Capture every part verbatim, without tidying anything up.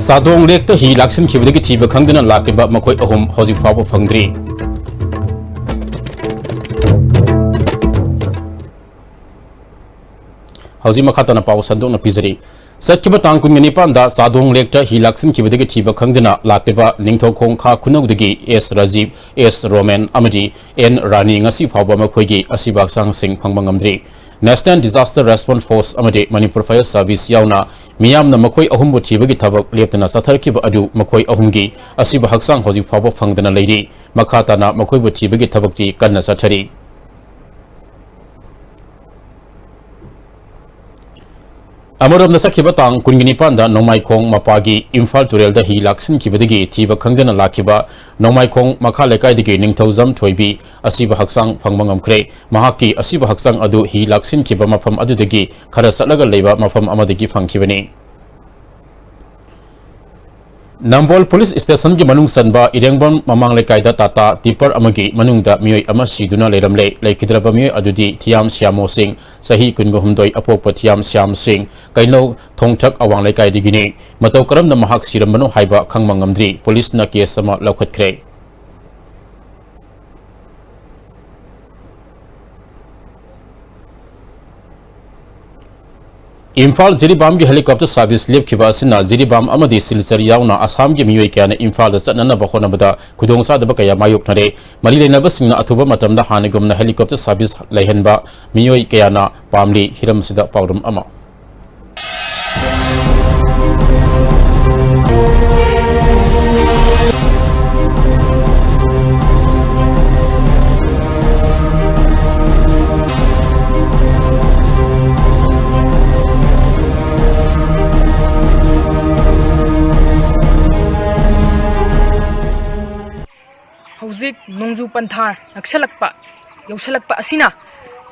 ꯆꯥꯗꯣꯡ ꯂꯦꯛꯇ ꯍꯤ ꯂꯥꯛꯁꯤꯟꯈꯤꯕꯗꯒꯤ ꯊꯤꯕ ꯈꯪꯗꯅ ꯂꯥꯛꯂꯤꯕ ꯃꯈꯣꯏ ꯑꯍꯨꯝ ꯍꯧꯖꯤꯛ ꯐꯥꯎꯕ ꯐꯪꯗ꯭ꯔꯤ꯫ ꯍꯧꯖꯤꯛ ꯃꯈꯥ ꯇꯥꯅ ꯄꯥꯎ ꯁꯟꯗꯣꯛꯅ ꯄꯤꯖꯔꯤ꯫ ꯆꯠꯈꯤꯕ ꯇꯥꯡ ꯀꯨꯟꯒ ꯅꯤꯄꯥꯟꯗ ꯆꯥꯗꯣꯡ ꯂꯦꯛꯇ ꯍꯤ ꯂꯥꯛꯁꯤꯟꯈꯤꯕꯗꯒꯤ ꯊꯤꯕ ꯈꯪꯗꯅ ꯂꯥꯛꯂꯤꯕ ꯅꯤꯡꯊꯧꯈꯣꯡ ꯈꯥ ꯈꯨꯅꯧꯗꯒꯤ ꯑꯦꯁ ꯔꯥꯖꯤꯕ, ꯑꯦꯁ ꯔꯣꯃꯦꯟ ꯑꯃꯗꯤ ꯑꯦꯟ ꯔꯥꯅꯤ ꯉꯁꯤ ꯐꯥꯎꯕ ꯃꯈꯣꯏꯒꯤ ꯑꯁꯤꯕ ꯍꯛꯆꯥꯡꯁꯤꯡ ꯐꯪꯕ ꯉꯝꯗ꯭ꯔꯤ꯫ National Disaster Response Force ꯑꯃꯗꯤ Manipur Fire Service ꯌꯥꯎꯅ ꯃꯤꯌꯥꯝꯅ ꯃꯈꯣꯏ ꯑꯍꯨꯝꯕꯨ ꯊꯤꯕꯒꯤ ꯊꯕꯛ ꯂꯦꯞꯇꯅ ꯆꯠꯊꯔꯛꯈꯤꯕ ꯑꯗꯨ ꯃꯈꯣꯏ ꯑꯍꯨꯝꯒꯤ ꯑꯁꯤꯕ ꯍꯛꯆꯥꯡ ꯍꯧꯖꯤꯛ ꯐꯥꯎꯕ ꯐꯪꯗꯅ ꯂꯩꯔꯤ꯫ ꯃꯈꯥ ꯇꯥꯅ ꯃꯈꯣꯏꯕꯨ ꯊꯤꯕꯒꯤ ꯊꯕꯛꯇꯤ ꯀꯟꯅ ꯆꯠꯊꯔꯤ꯫ ꯑꯃꯔꯣꯝꯗ ꯆꯠꯈꯤꯕ ꯇꯥꯡ ꯀꯨꯟꯒ ꯅꯤꯄꯥꯟꯗ ꯅꯣꯡꯃꯥꯏꯈꯣꯡ ꯃꯄꯥꯒꯤ ꯏꯝꯐꯥꯜ ꯇꯨꯔꯦꯜꯗ ꯍꯤ ꯂꯥꯛꯁꯤꯟꯈꯤꯕꯗꯒꯤ ꯊꯤꯕ ꯈꯪꯗꯅ ꯂꯥꯛꯈꯤꯕ ꯅꯣꯡꯃꯥꯏꯈꯣꯡ ꯃꯈꯥ ꯂꯩꯀꯥꯏꯗꯒꯤ ꯅꯤꯡꯊꯧꯖꯝ ꯊꯣꯏꯕꯤ ꯑꯁꯤꯕ ꯍꯛꯆꯥꯡ ꯐꯪꯕ ꯉꯝꯈ꯭ꯔꯦ꯫ ꯃꯍꯥꯛꯀꯤ ꯑꯁꯤꯕ ꯍꯛꯆꯥꯡ ꯑꯗꯨ ꯍꯤ ꯂꯥꯛꯁꯤꯟꯈꯤꯕ ꯃꯐꯝ ꯑꯗꯨꯗꯒꯤ ꯈꯔ ꯆꯠꯂꯒ ꯂꯩꯕ ꯃꯐꯝ ꯑꯃꯗꯒꯤ ꯐꯪꯈꯤꯕꯅꯤ꯫ ꯅꯝꯕꯣꯜ ꯄꯨꯂꯤꯁ ꯁ꯭ꯇꯦꯁꯟꯒꯤ ꯃꯅꯨꯡ ꯆꯟꯕ ꯏꯔꯦꯡꯕꯝ ꯃꯃꯥꯡ ꯂꯩꯀꯥꯏꯗ ꯇꯥꯇꯥ ꯇꯤꯄꯔ ꯑꯃꯒꯤ ꯃꯅꯨꯡꯗ ꯃꯤꯑꯣꯏ ꯑꯃ ꯁꯤꯗꯨꯅ ꯂꯩꯔꯝꯂꯦ꯫ ꯂꯩꯈꯤꯗ꯭ꯔꯕ ꯃꯤꯑꯣꯏ ꯑꯗꯨꯗꯤ ꯊꯤꯌꯥꯝ ꯁ꯭ꯌꯥꯃꯣ ꯁꯤꯡ, ꯆꯍꯤ ꯀꯨꯟꯒ ꯍꯨꯝꯗꯣꯏ, ꯑꯄꯣꯛꯄ ꯊꯤꯌꯥꯝ ꯁ꯭ꯌꯥꯝ ꯁꯤꯡ, ꯀꯩꯅꯧ ꯊꯣꯡꯊꯛ ꯑꯋꯥꯡ ꯂꯩꯀꯥꯏꯗꯒꯤꯅꯤ꯫ ꯃꯇꯧ ꯀꯔꯝꯅ ꯃꯍꯥꯛ ꯁꯤꯔꯝꯕꯅꯣ ꯍꯥꯏꯕ ꯈꯪꯕ ꯉꯝꯗ꯭ꯔꯤ꯫ ꯄꯨꯂꯤꯁꯅ ꯀꯦꯁ ꯑꯃ ꯂꯧꯈꯠꯈ꯭ꯔꯦ꯫ ꯏꯝꯐꯥꯜ ꯖꯤꯔꯤꯕꯥꯝꯒꯤ helicopter service ꯂꯦꯞꯈꯤꯕ ꯑꯁꯤꯅ ꯖꯤꯔꯤꯕꯥꯝ ꯑꯃꯗꯤ ꯁꯤꯜꯆꯔ ꯌꯥꯎꯅ ꯑꯁꯥꯝꯒꯤ ꯃꯤꯑꯣꯏ ꯀꯌꯥꯅ ꯏꯝꯐꯥꯜꯗ ꯆꯠꯅꯅꯕ ꯍꯣꯠꯅꯕꯗ ꯈꯨꯗꯣꯡꯆꯥꯗꯕ ꯀꯌꯥ ꯃꯥꯌꯣꯛꯅꯔꯦ꯫ ꯃꯔꯤ ꯂꯩꯅꯕꯁꯤꯡꯅ ꯑꯊꯨꯕ ꯃꯇꯝꯗ ꯍꯥꯟꯅꯒꯨꯝꯅ helicopter service ꯂꯩꯍꯟꯕ ꯃꯤꯑꯣꯏ ꯀꯌꯥꯅ ꯄꯥꯝꯂꯤ꯫ ꯍꯤꯔꯝ ꯑꯁꯤꯗ ꯄꯥꯎꯗꯝ ꯑꯃ꯫ ꯍꯧꯖꯤꯛ ꯅꯣꯡꯖꯨ ꯄꯟꯊꯥ ꯅꯛꯁꯜꯂꯛꯄ, ꯌꯧꯁꯜꯂꯛꯄ ꯑꯁꯤꯅ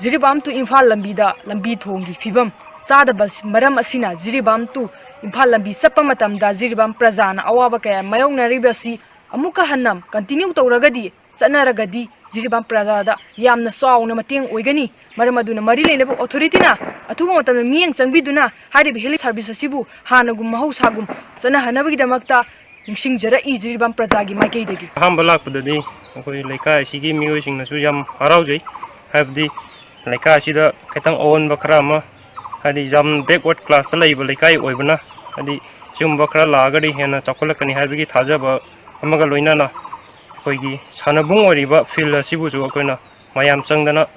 ꯖꯤꯔꯤꯕꯥꯝ to ꯏꯝꯐꯥꯜ ꯂꯝꯕꯤꯗ ꯂꯝꯕꯤ ꯊꯣꯡꯒꯤ ꯐꯤꯕꯝ ꯆꯥꯗꯕ ꯃꯔꯝ ꯑꯁꯤꯅ ꯖꯤꯔꯤꯕꯥꯝ to ꯏꯝꯐꯥꯜ ꯂꯝꯕꯤ ꯆꯠꯄ ꯃꯇꯝꯗ ꯖꯤꯔꯤꯕꯥꯝ ꯄ꯭ꯔꯖꯥꯅ ꯑꯋꯥꯕ ꯀꯌꯥ ꯃꯥꯌꯣꯛꯅꯔꯤꯕꯁꯤ ꯑꯃꯨꯛꯀ ꯍꯟꯅ continue ꯇꯧꯔꯒꯗꯤ, ꯆꯠꯅꯔꯒꯗꯤ ꯖꯤꯔꯤꯕꯥꯝ ꯄ꯭ꯔꯖꯥꯗ ꯌꯥꯝꯅ ꯆꯥꯎꯅ ꯃꯇꯦꯡ ꯑꯣꯏꯒꯅꯤ꯫ ꯃꯔꯝ ꯑꯗꯨꯅ ꯃꯔꯤ ꯂꯩꯅꯕ ꯑꯣꯊꯣꯔꯤꯇꯤꯅ ꯑꯊꯨꯕ ꯃꯇꯝꯗ ꯃꯤꯠꯌꯦꯡ ꯆꯪꯕꯤꯗꯨꯅ ꯍꯥꯏꯔꯤꯕ ꯍꯦꯜꯊ ꯁꯥꯔꯚꯤꯁ ꯑꯁꯤꯕꯨ ꯍꯥꯟꯅꯒꯨꯝ ꯃꯍꯧꯁꯥꯒꯨꯝ ꯆꯠꯅꯍꯟꯅꯕꯒꯤꯗꯃꯛꯇ ꯅꯤꯡꯁꯤꯡꯖꯔꯛꯏ ꯖꯤꯔꯤꯕꯥꯝ ꯄ꯭ꯔꯖꯥꯒꯤ ꯃꯥꯏꯀꯩꯗꯒꯤ꯫ ꯑꯍꯥꯟꯕ ꯂꯥꯛꯄꯗꯗꯤ ꯑꯩꯈꯣꯏ ꯂꯩꯀꯥꯏ ꯑꯁꯤꯒꯤ ꯃꯤꯑꯣꯏꯁꯤꯡꯅꯁꯨ ꯌꯥꯝ ꯍꯔꯥꯎꯖꯩ꯫ ꯍꯥꯏꯕꯗꯤ ꯂꯩꯀꯥꯏ ꯑꯁꯤꯗ ꯈꯤꯇꯪ ꯑꯑꯣꯟꯕ ꯈꯔ ꯑꯃ, ꯍꯥꯏꯗꯤ ꯌꯥꯝ backward class ꯇ ꯂꯩꯕ ꯂꯩꯀꯥꯏ ꯑꯣꯏꯕꯅ, ꯍꯥꯏꯗꯤ ꯁꯤꯒꯨꯝꯕ ꯈꯔ ꯂꯥꯛꯑꯒꯗꯤ ꯍꯦꯟꯅ ꯆꯥꯎꯈꯠꯂꯛꯀꯅꯤ ꯍꯥꯏꯕꯒꯤ ꯊꯥꯖꯕ ꯑꯃꯒ ꯂꯣꯏꯅꯅ ꯑꯩꯈꯣꯏꯒꯤ ꯁꯥꯟꯅꯕꯨꯡ ꯑꯣꯏꯔꯤꯕ field ꯑꯁꯤꯕꯨꯁꯨ ꯑꯩꯈꯣꯏꯅ ꯃꯌꯥꯝ ꯆꯪꯗꯅ,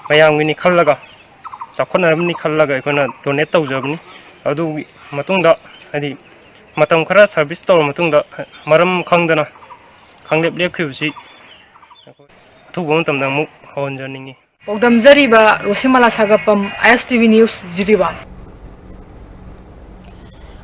ꯃꯌꯥꯝꯒꯤꯅꯤ ꯈꯜꯂꯒ, ꯆꯥꯎꯈꯠꯅꯔꯝꯅꯤ ꯈꯜꯂꯒ ꯑꯩꯈꯣꯏꯅ donate ꯇꯧꯖꯕꯅꯤ꯫ ꯑꯗꯨꯒꯤ ꯃꯇꯨꯡꯗ, ꯍꯥꯏꯗꯤ ꯃꯇꯝ ꯈꯔ service ꯇꯧꯔ ꯃꯇꯨꯡꯗ, ꯃꯔꯝ ꯈꯪꯗꯅ, ꯈꯪꯂꯦꯞ ꯂꯦꯞꯈꯤꯕꯁꯤ ꯑꯊꯨꯕ ꯃꯇꯝꯗ ꯑꯃꯨꯛ ꯍꯧꯍꯟꯖꯅꯤꯡꯉꯤ꯫ ꯄꯥꯎꯗꯝꯖꯔꯤꯕ ꯔꯣꯁꯤꯃꯂꯥ ꯁꯥꯒꯞꯄꯝ, ISTV News, ꯖꯤꯔꯤꯕꯥꯝ꯫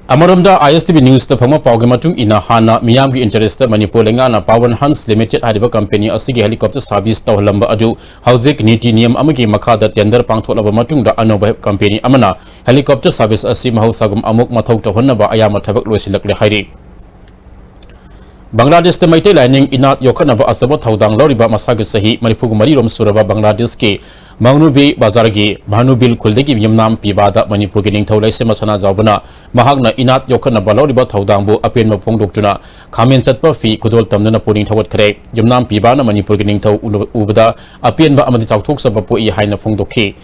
ꯑꯃꯔꯣꯝꯗ ISTV News ꯇ ꯐꯪꯕ ꯄꯥꯎꯒꯤ ꯃꯇꯨꯡ ꯏꯟꯅ, ꯍꯥꯟꯅ ꯃꯤꯌꯥꯝꯒꯤ interest ꯇ ꯃꯅꯤꯄꯨꯔ ꯂꯩꯉꯥꯛꯅ Pawan Hans Limited ꯍꯥꯏꯔꯤꯕ company ꯑꯁꯤꯒꯤ helicopter service ꯇꯧꯍꯜꯂꯝꯕ ꯑꯗꯨ ꯍꯧꯖꯤꯛ ꯅꯤꯇꯤ ꯅꯤꯌꯝ ꯑꯃꯒꯤ ꯃꯈꯥꯗ tender ꯄꯥꯡꯊꯣꯛꯂꯕ ꯃꯇꯨꯡꯗ ꯑꯅꯧꯕ company ꯑꯃꯅ helicopter service ꯑꯁꯤ ꯃꯍꯧꯁꯥꯒꯨꯝ ꯑꯃꯨꯛ ꯃꯊꯧ ꯇꯧꯍꯟꯅꯕ ꯑꯌꯥꯝꯕ ꯊꯕꯛ ꯂꯣꯏꯁꯤꯜꯂꯛꯂꯦ ꯍꯥꯏꯔꯤ꯫ ꯕꯪꯒ꯭ꯂꯥꯗꯦꯁꯇ ꯃꯩꯇꯩ ꯂꯥꯏꯅꯤꯡ ꯏꯅꯥꯠ ꯌꯣꯛꯈꯠꯅꯕ ꯑꯆꯧꯕ ꯊꯧꯗꯥꯡ ꯂꯧꯔꯤꯕ ꯃꯁꯥꯒꯤ ꯆꯍꯤ ꯃꯔꯤꯐꯨ ꯃꯔꯤ ꯔꯣꯝ ꯁꯨꯔꯕ ꯕꯪꯒ꯭ꯂꯥꯗꯦꯁꯀꯤ ꯃꯪꯅꯨꯕꯤ ꯕꯖꯥꯔꯒꯤ ꯚꯥꯅꯨꯕꯤꯜ ꯈꯨꯜꯗꯒꯤ ꯌꯨꯝꯅꯥꯝ ꯄꯤꯕꯥꯗ ꯃꯅꯤꯄꯨꯔꯒꯤ ꯅꯤꯡꯊꯧ ꯂꯩꯁꯦꯝꯕ ꯁꯅꯥꯖꯥꯎꯕꯅ ꯃꯍꯥꯛꯅ ꯏꯅꯥꯠ ꯌꯣꯛꯈꯠꯅꯕ ꯂꯧꯔꯤꯕ ꯊꯧꯗꯥꯡꯕꯨ ꯑꯄꯦꯟꯕ ꯐꯣꯡꯗꯣꯛꯇꯨꯅ ꯈꯥꯃꯦꯟ ꯆꯠꯄ ꯐꯤ ꯈꯨꯗꯣꯜ ꯇꯝꯗꯨꯅ ꯄꯨꯛꯅꯤꯡ ꯊꯧꯒꯠꯈ꯭ꯔꯦ꯫ ꯌꯨꯝꯅꯥꯝ ꯄꯤꯕꯥꯅ ꯃꯅꯤꯄꯨꯔꯒꯤ ꯅꯤꯡꯊꯧ ꯎꯕꯗ ꯑꯄꯦꯟꯕ ꯑꯃꯗꯤ ꯆꯥꯎꯊꯣꯛꯆꯕ ꯄꯣꯛꯏ ꯍꯥꯏꯅ ꯐꯣꯡꯗꯣꯛꯈꯤ꯫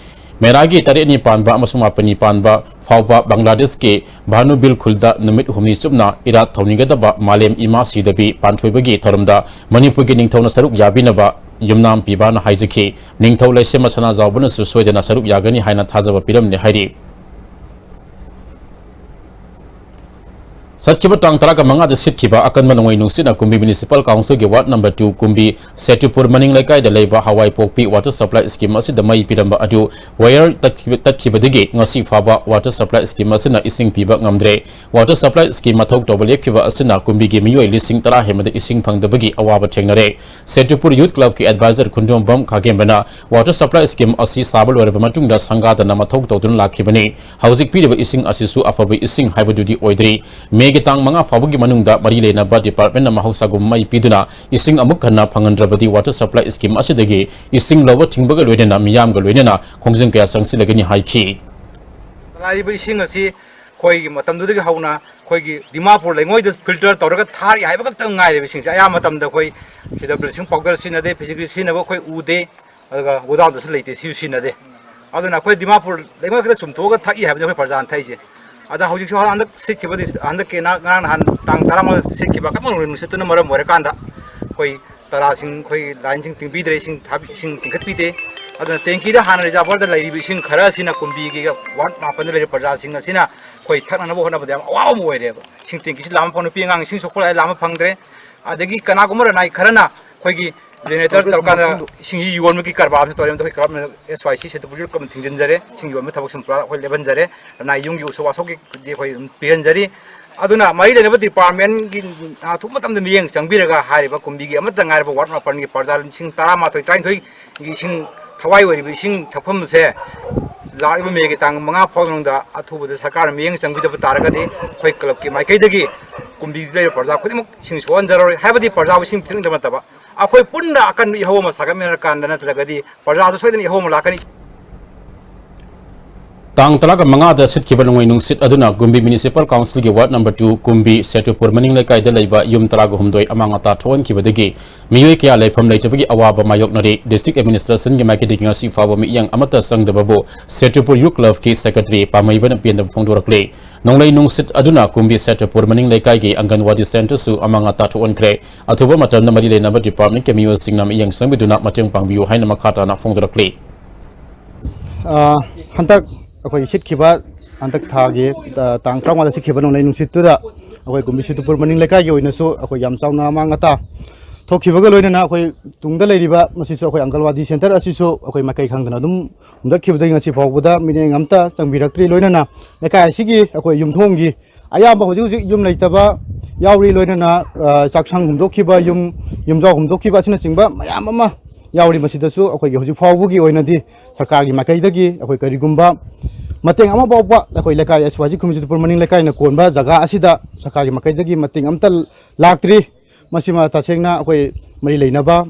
ꯃꯦꯔꯥꯒꯤ ꯇꯔꯦꯠꯅꯤ ꯄꯥꯟꯕ ꯑꯃꯁꯨꯡ ꯃꯥꯄꯟꯅꯤ ꯄꯥꯟꯕ ꯐꯥꯎꯕ ꯕꯪꯒ꯭ꯂꯥꯗꯦꯁꯀꯤ ꯚꯥꯅꯨꯕꯤꯜ ꯈꯨꯜꯗ ꯅꯨꯃꯤꯠ ꯍꯨꯝꯅꯤ ꯆꯨꯞꯅ ꯏꯔꯥꯠ ꯊꯧꯅꯤꯒꯗꯕ ꯃꯥꯂꯦꯝ ꯏꯃꯥ ꯁꯤꯗꯕꯤ ꯄꯥꯟꯊꯣꯏꯕꯒꯤ ꯊꯧꯔꯝꯗ ꯃꯅꯤꯄꯨꯔꯒꯤ ꯅꯤꯡꯊꯧꯅ ꯁꯔꯨꯛ ꯌꯥꯕꯤꯅꯕ ꯌꯨꯝꯅꯥꯝ ꯄꯤꯕꯥꯅ ꯍꯥꯏꯖꯈꯤ꯫ ꯅꯤꯡꯊꯧ ꯂꯩꯁꯦꯝꯕ ꯁꯅꯥꯖꯥꯎꯕꯅꯁꯨ ꯁꯣꯏꯗꯅ ꯁꯔꯨꯛ ꯌꯥꯒꯅꯤ ꯍꯥꯏꯅ ꯊꯥꯖꯕ ꯄꯤꯔꯝꯂꯦ ꯍꯥꯏꯔꯤ꯫ ꯆꯠꯈꯤꯕ ꯇꯥꯡ ꯇꯔꯥꯃꯉꯥꯗ ꯁꯤꯠꯈꯤꯕ ꯑꯀꯟꯕ ꯅꯣꯡꯂꯩ ꯅꯨꯡꯁꯤꯠꯅ ꯀꯨꯝꯕꯤ Municipal Council ꯒꯤ ward number two ꯀꯨꯝꯕꯤ ꯁꯦꯇꯨꯄꯨꯔ ꯃꯅꯤꯡ ꯂꯩꯀꯥꯏꯗ ꯂꯩꯕ ꯍꯋꯥꯏꯄꯣꯛꯄꯤ water supply scheme ꯑꯁꯤꯗ ꯃꯩ ꯄꯤꯔꯝꯕ ꯑꯗꯨ wire ꯇꯠꯈꯤꯕ-, ꯇꯠꯈꯤꯕꯗꯒꯤ ꯉꯁꯤ ꯐꯥꯎꯕ water supply scheme ꯑꯁꯤꯅ ꯏꯁꯤꯡ ꯄꯤꯕ ꯉꯝꯗ꯭ꯔꯦ꯫ Water supply scheme ꯃꯊꯧ ꯇꯧꯕ ꯂꯦꯞꯈꯤꯕ ꯑꯁꯤꯅ ꯀꯨꯝꯕꯤꯒꯤ ꯃꯤꯑꯣꯏ ꯂꯤꯁꯤꯡ ꯇꯔꯥ ꯍꯦꯟꯕꯗ ꯏꯁꯤꯡ ꯐꯪꯗꯕꯒꯤ ꯑꯋꯥꯕ ꯊꯦꯡꯅꯔꯦ꯫ ꯁꯦꯇꯨꯄꯨꯔ Youth Club ꯀꯤ advisor ꯈꯨꯟꯗ꯭ꯔꯣꯝꯕꯝ ꯈꯥꯒꯦꯝꯕꯅ water supply scheme ꯑꯁꯤ ꯁꯥꯕ ꯂꯣꯏꯔꯕ ꯃꯇꯨꯡꯗ ꯁꯪꯒꯥꯗꯅ ꯃꯊꯧ ꯇꯧꯗꯨꯅ ꯂꯥꯛꯈꯤꯕꯅꯤ꯫ ꯍꯧꯖꯤꯛ ꯄꯤꯔꯤꯕ ꯏꯁꯤꯡ ꯑꯁꯤꯁꯨ ꯑꯐꯕ ꯏꯁꯤꯡ ꯍꯥꯏꯕꯗꯨꯗꯤ ꯑꯣꯏꯗ꯭ꯔꯤ꯫ ꯃꯦ ꯒꯤ ꯇꯥꯡ ꯃꯉꯥ ꯐꯥꯎꯕꯒꯤ ꯃꯅꯨꯡꯗ ꯃꯔꯤ ꯂꯩꯅꯕ departmentꯅ ꯃꯍꯧꯁꯥꯒꯨꯝ ꯃꯩ ꯄꯤꯗꯨꯅ ꯏꯁꯤꯡ ꯑꯃꯨꯛ ꯍꯟꯅ ꯐꯪꯍꯟꯗ꯭ꯔꯕꯗꯤ water supply scheme ꯑꯁꯤꯗꯒꯤ ꯏꯁꯤꯡ ꯂꯧꯕ ꯊꯤꯡꯕꯒ ꯂꯣꯏꯅꯅ ꯃꯤꯌꯥꯝꯒ ꯂꯣꯏꯅꯅ ꯈꯣꯡꯖꯪ ꯀꯌꯥ ꯆꯪꯁꯤꯜꯂꯒꯅꯤ ꯍꯥꯏꯈꯤ꯫ ꯂꯥꯛꯂꯤꯕ ꯏꯁꯤꯡ ꯑꯁꯤ ꯑꯩꯈꯣꯏꯒꯤ ꯃꯇꯝꯗꯨꯗꯒꯤ ꯍꯧꯅ ꯑꯩꯈꯣꯏꯒꯤ ꯗꯤꯃꯥꯄꯨꯔ ꯂꯩꯉꯣꯏꯗ filter ꯇꯧꯔꯒ ꯊꯥꯔꯤ ꯍꯥꯏꯕ ꯈꯛꯇꯪ ꯉꯥꯏꯔꯦꯕ꯫ ꯏꯁꯤꯡꯁꯦ ꯑꯌꯥꯝꯕ ꯃꯇꯝꯗ ꯑꯩꯈꯣꯏ ꯁꯤꯗ bleaching powder ꯁꯤꯖꯤꯟꯅꯗꯦ, ꯐꯤꯖꯤꯒ꯭ꯔꯤ ꯁꯤꯖꯤꯟꯅꯕ ꯑꯩꯈꯣꯏ ꯎꯗꯦ꯫ ꯑꯗꯨꯒ ꯒꯣꯗꯥꯎꯟꯗꯁꯨ ꯂꯩꯇꯦ, ꯁꯤꯁꯨ ꯁꯤꯖꯤꯟꯅꯗꯦ꯫ ꯑꯗꯨꯅ ꯑꯩꯈꯣꯏ ꯗꯤꯃꯥꯄꯨꯔ ꯂꯩꯉꯣꯏ ꯈꯛꯇ ꯆꯨꯝꯊꯣꯛꯑꯒ ꯊꯛꯏ ꯍꯥꯏꯕꯅꯤ ꯑꯩꯈꯣꯏ ꯄ꯭ꯔꯖꯥꯅ ꯊꯛꯏꯁꯦ꯫ ꯑꯗ ꯍꯧꯖꯤꯛꯁꯨ ꯍꯟꯗꯛ ꯁꯤꯠꯈꯤꯕꯗꯤ, ꯍꯟꯗꯛꯀꯤ ꯅ-, ꯉꯔꯥꯡ ꯅꯍꯥꯟ ꯇꯥꯡ ꯇꯔꯥꯃꯉꯥꯗ ꯁꯤꯠꯈꯤꯕ ꯑꯀꯟꯕ ꯅꯣꯡꯂꯩ ꯅꯨꯡꯁꯤꯠꯇꯨꯅ ꯃꯔꯝ ꯑꯣꯏꯔꯀꯥꯟꯗ ꯑꯩꯈꯣꯏ ꯇꯔꯥꯁꯤꯡ, ꯑꯩꯈꯣꯏ ꯂꯥꯏꯟꯁꯤꯡ ꯇꯤꯡꯕꯤꯗ꯭ꯔꯦ, ꯏꯁꯤꯡ ꯊꯥꯕꯤ-, ꯏꯁꯤꯡ ꯆꯤꯡꯈꯠꯄꯤꯗꯦ꯫ ꯑꯗꯨꯅ ꯇꯦꯡꯀꯤꯗ ꯍꯥꯟꯅ ꯔꯤꯖꯥꯔꯚꯔꯗ ꯂꯩꯔꯤꯕ ꯏꯁꯤꯡ ꯈꯔ ꯑꯁꯤꯅ ꯀꯨꯝꯕꯤꯒꯤ ꯋꯥꯔꯗ ꯃꯥꯄꯟꯗ ꯂꯩꯔꯤꯕ ꯄ꯭ꯔꯖꯥꯁꯤꯡ ꯑꯁꯤꯅ ꯑꯩꯈꯣꯏ ꯊꯛꯅꯅꯕ ꯍꯣꯠꯅꯕꯗ ꯌꯥꯝ ꯑꯋꯥꯕ ꯑꯃ ꯑꯣꯏꯔꯦꯕ꯫ ꯏꯁꯤꯡ ꯇꯦꯡꯀꯤꯁꯤ ꯂꯥꯝꯕ ꯐꯥꯎ ꯅꯨꯄꯤ ꯑꯉꯥꯡ ꯏꯁꯤꯡ ꯁꯣꯛꯄ ꯂꯥꯏ ꯂꯥꯝꯕ ꯐꯪꯗ꯭ꯔꯦ꯫ ꯑꯗꯒꯤ ꯀꯅꯥꯒꯨꯝꯕ ꯔꯅꯥꯏ ꯈꯔꯅ ꯑꯩꯈꯣꯏꯒꯤ generator ꯇꯧꯔꯀꯥꯟꯗ ꯏꯁꯤꯡꯁꯤ ꯌꯣꯟꯕꯒꯤ ꯀꯔꯕꯥꯔ ꯑꯃꯁꯨ ꯇꯧꯔꯦ꯫ ꯑꯩꯈꯣꯏ ꯀꯔꯞ-, S Y C centre project ꯑꯃ ꯊꯤꯡꯖꯤꯟꯖꯔꯦ꯫ ꯏꯁꯤꯡ ꯌꯣꯟꯕ ꯊꯕꯛꯁꯤꯃ ꯄꯨꯔꯥ ꯑꯩꯈꯣꯏ ꯂꯦꯞꯍꯟꯖꯔꯦ꯫ ꯔꯅꯥꯏ ꯌꯨꯝꯒꯤ ꯎꯁꯣꯞ ꯋꯥꯁꯣꯞꯀꯤꯗꯤ ꯑꯩꯈꯣꯏ ꯑꯗꯨꯝ ꯄꯤꯍꯟꯖꯔꯤ꯫ ꯑꯗꯨꯅ ꯃꯔꯤ ꯂꯩꯅꯕ departmentꯀꯤ ꯑꯊꯨꯕ ꯃꯇꯝꯗ ꯃꯤꯠꯌꯦꯡ ꯆꯪꯕꯤꯔꯒ ꯍꯥꯏꯔꯤꯕ ꯀꯨꯝꯕꯤꯒꯤ ꯑꯃꯠꯇ ꯉꯥꯏꯔꯕ ꯋꯥꯔꯗ ꯃꯥꯄꯟꯒꯤ ꯄ꯭ꯔꯖꯥ ꯂꯤꯁꯤꯡ ꯇꯔꯥꯃꯥꯊꯣꯏ, ꯇꯔꯥꯅꯤꯊꯣꯏꯒꯤ ꯏꯁꯤꯡ ꯊꯋꯥꯏ ꯑꯣꯏꯔꯤꯕ ꯏꯁꯤꯡ ꯊꯛꯐꯝꯁꯦ ꯂꯥꯛꯂꯤꯕ ꯃꯦꯒꯤ ꯇꯥꯡ ꯃꯉꯥ ꯐꯥꯎꯕꯒꯤ ꯃꯅꯨꯡꯗ ꯑꯊꯨꯕꯗ ꯁꯔꯀꯥꯔꯅ ꯃꯤꯠꯌꯦꯡ ꯆꯪꯕꯤꯗꯕ ꯇꯥꯔꯒꯗꯤ ꯑꯩꯈꯣꯏ ꯀ꯭ꯂꯕꯀꯤ ꯃꯥꯏꯀꯩꯗꯒꯤ ꯀꯨꯝꯕꯤꯗ ꯂꯩꯔꯤꯕ ꯄ꯭ꯔꯖꯥ ꯈꯨꯗꯤꯡꯃꯛ ꯏꯁꯤꯡ ꯁꯣꯛꯍꯟꯖꯔꯔꯣꯏ꯫ ꯍꯥꯏꯕꯗꯤ ꯄ꯭ꯔꯖꯥꯕꯨ ꯏꯁꯤꯡ ꯄꯤꯊꯛꯅꯗꯕ ꯅꯠꯇꯕ, ꯑꯩꯈꯣꯏ ꯄꯨꯟꯅ ꯑꯀꯟꯕ ꯏꯍꯧ ꯑꯃ ꯁꯥꯒꯠꯃꯤꯟꯅꯔꯀꯥꯟꯗ ꯅꯠꯇ꯭ꯔꯒꯗꯤ ꯄ꯭ꯔꯖꯥꯁꯨ ꯁꯣꯏꯗꯅ ꯏꯍꯧ ꯑꯃ ꯂꯥꯛꯀꯅꯤ꯫ ꯇꯥꯡ ꯇꯔꯥꯒ ꯃꯉꯥꯗ ꯁꯤꯠꯈꯤꯕ ꯅꯣꯡꯂꯩ ꯅꯨꯡꯁꯤꯠ ꯑꯗꯨꯅ ꯀꯨꯝꯕꯤ Municipal Councilꯒꯤ Ward number two ꯀꯨꯝꯕꯤ ꯁꯦꯇꯨꯄꯨꯔ ꯃꯅꯤꯡ ꯂꯩꯀꯥꯏꯗ ꯂꯩꯕ ꯌꯨꯝ ꯇꯔꯥꯒ ꯍꯨꯝꯗꯣꯏ ꯑꯃꯥꯡ ꯑꯇꯥ ꯊꯣꯛꯍꯟꯈꯤꯕꯗꯒꯤ ꯃꯤꯑꯣꯏ ꯀꯌꯥ ꯂꯩꯐꯝ ꯂꯩꯇꯕꯒꯤ ꯑꯋꯥꯕ ꯃꯥꯌꯣꯛꯅꯔꯤ꯫ District Administrationꯒꯤ ꯃꯥꯏꯀꯩꯗꯒꯤ ꯉꯁꯤ ꯐꯥꯎꯕ ꯃꯤꯠꯌꯦꯡ ꯑꯃꯠꯇ ꯆꯪꯗꯕꯕꯨ ꯁꯦꯇꯨꯄꯨꯔ Youth Clubꯀꯤ Secretary ꯄꯥꯃꯩꯕꯅ ꯄꯦꯟꯗꯕ ꯐꯣꯡꯗꯣꯔꯛꯂꯤ꯫ ꯅꯣꯡꯂꯩ ꯅꯨꯡꯁꯤꯠ ꯑꯗꯨꯅ ꯀꯨꯝꯕꯤ ꯁꯦꯇꯨꯄꯨꯔ ꯃꯅꯤꯡ ꯂꯩꯀꯥꯏꯒꯤ ꯑꯪꯒꯟꯋꯥꯗꯤ centreꯁꯨ ꯑꯃꯥꯡ ꯑꯇꯥ ꯊꯣꯛꯍꯟꯈ꯭ꯔꯦ꯫ ꯑꯊꯨꯕ ꯃꯇꯝꯗ ꯃꯔꯤ ꯂꯩꯅꯕ departmentꯀꯤ ꯃꯤꯑꯣꯏꯁꯤꯡꯅ ꯃꯤꯠꯌꯦꯡ ꯆꯪꯕꯤꯗꯨꯅ ꯃꯇꯦꯡ ꯄꯥꯡꯕꯤꯌꯨ ꯍꯥꯏꯅ ꯃꯈꯥ ꯇꯥꯅ ꯐꯣꯡꯗꯣꯔꯛꯂꯤ꯫ ꯑ, ꯍꯟꯗꯛ ꯑꯩꯈꯣꯏ ꯁꯤꯠꯈꯤꯕ, ꯍꯟꯗꯛ ꯊꯥꯒꯤ, ꯑ, ꯇꯥꯡ ꯇꯔꯥꯃꯉꯥꯗ ꯁꯤꯠꯈꯤꯕ ꯅꯣꯡꯂꯩ ꯅꯨꯡꯁꯤꯠꯇꯨꯗ ꯑꯩꯈꯣꯏ ꯀꯨꯝꯕꯤ ꯁꯦꯇꯨꯄꯨꯔ ꯃꯅꯤꯡ ꯂꯩꯀꯥꯏꯒꯤ ꯑꯣꯏꯅꯁꯨ ꯑꯩꯈꯣꯏ ꯌꯥꯝ ꯆꯥꯎꯅ ꯑꯃꯥꯡ ꯑꯇꯥ ꯊꯣꯛꯈꯤꯕꯒ ꯂꯣꯏꯅꯅ ꯑꯩꯈꯣꯏ ꯇꯨꯡꯗ ꯂꯩꯔꯤꯕ ꯃꯁꯤꯁꯨ ꯑꯩꯈꯣꯏ ꯑꯪꯒꯜꯋꯥꯗꯤ centre ꯑꯁꯤꯁꯨ ꯑꯩꯈꯣꯏ ꯃꯥꯏꯀꯩ ꯈꯪꯗꯅ ꯑꯗꯨꯝ ꯍꯨꯝꯗꯠꯈꯤꯕꯗꯒꯤ ꯉꯁꯤ ꯐꯥꯎꯕꯗ ꯃꯤꯠꯌꯦꯡ ꯑꯝꯇ ꯆꯪꯕꯤꯔꯛꯇ꯭ꯔꯤ꯫ ꯂꯣꯏꯅꯅ ꯂꯩꯀꯥꯏ ꯑꯁꯤꯒꯤ ꯑꯩꯈꯣꯏ ꯌꯨꯝꯊꯣꯡꯒꯤ ꯑꯌꯥꯝꯕ ꯍꯧꯖꯤꯛ ꯍꯧꯖꯤꯛ ꯌꯨꯝ ꯂꯩꯇꯕ ꯌꯥꯎꯔꯤ, ꯂꯣꯏꯅꯅ, ꯑ, ꯆꯥꯛꯁꯪ ꯍꯨꯝꯗꯣꯛꯈꯤꯕ, ꯌꯨꯝ, ꯌꯨꯝꯖꯥꯎ ꯍꯨꯝꯗꯣꯛꯈꯤꯕ ꯑꯁꯤꯅꯆꯤꯡꯕ ꯃꯌꯥꯝ ꯑꯃ ꯌꯥꯎꯔꯤ꯫ ꯃꯁꯤꯗꯁꯨ ꯑꯩꯈꯣꯏꯒꯤ ꯍꯧꯖꯤꯛ ꯐꯥꯎꯕꯒꯤ ꯑꯣꯏꯅꯗꯤ ꯁꯔꯀꯥꯔꯒꯤ ꯃꯥꯏꯀꯩꯗꯒꯤ ꯑꯩꯈꯣꯏ ꯀꯔꯤꯒꯨꯝꯕ ꯃꯇꯦꯡ ꯑꯃ ꯐꯥꯎꯕ ꯑꯩꯈꯣꯏ ꯂꯩꯀꯥꯏ ꯑꯁꯤ ꯍꯧꯖꯤꯛ ꯈꯨꯟꯖꯤꯠꯄꯨꯔ ꯃꯅꯤꯡ ꯂꯩꯀꯥꯏꯅ ꯀꯣꯟꯕ ꯖꯒꯥ ꯑꯁꯤꯗ ꯁꯔꯀꯥꯔꯒꯤ ꯃꯥꯏꯀꯩꯗꯒꯤ ꯃꯇꯦꯡ ꯑꯝꯇ ꯂꯥꯛꯇ꯭ꯔꯤ꯫ ꯃꯁꯤꯃ ꯇꯁꯦꯡꯅ ꯑꯩꯈꯣꯏ ꯃꯔꯤ ꯂꯩꯅꯕ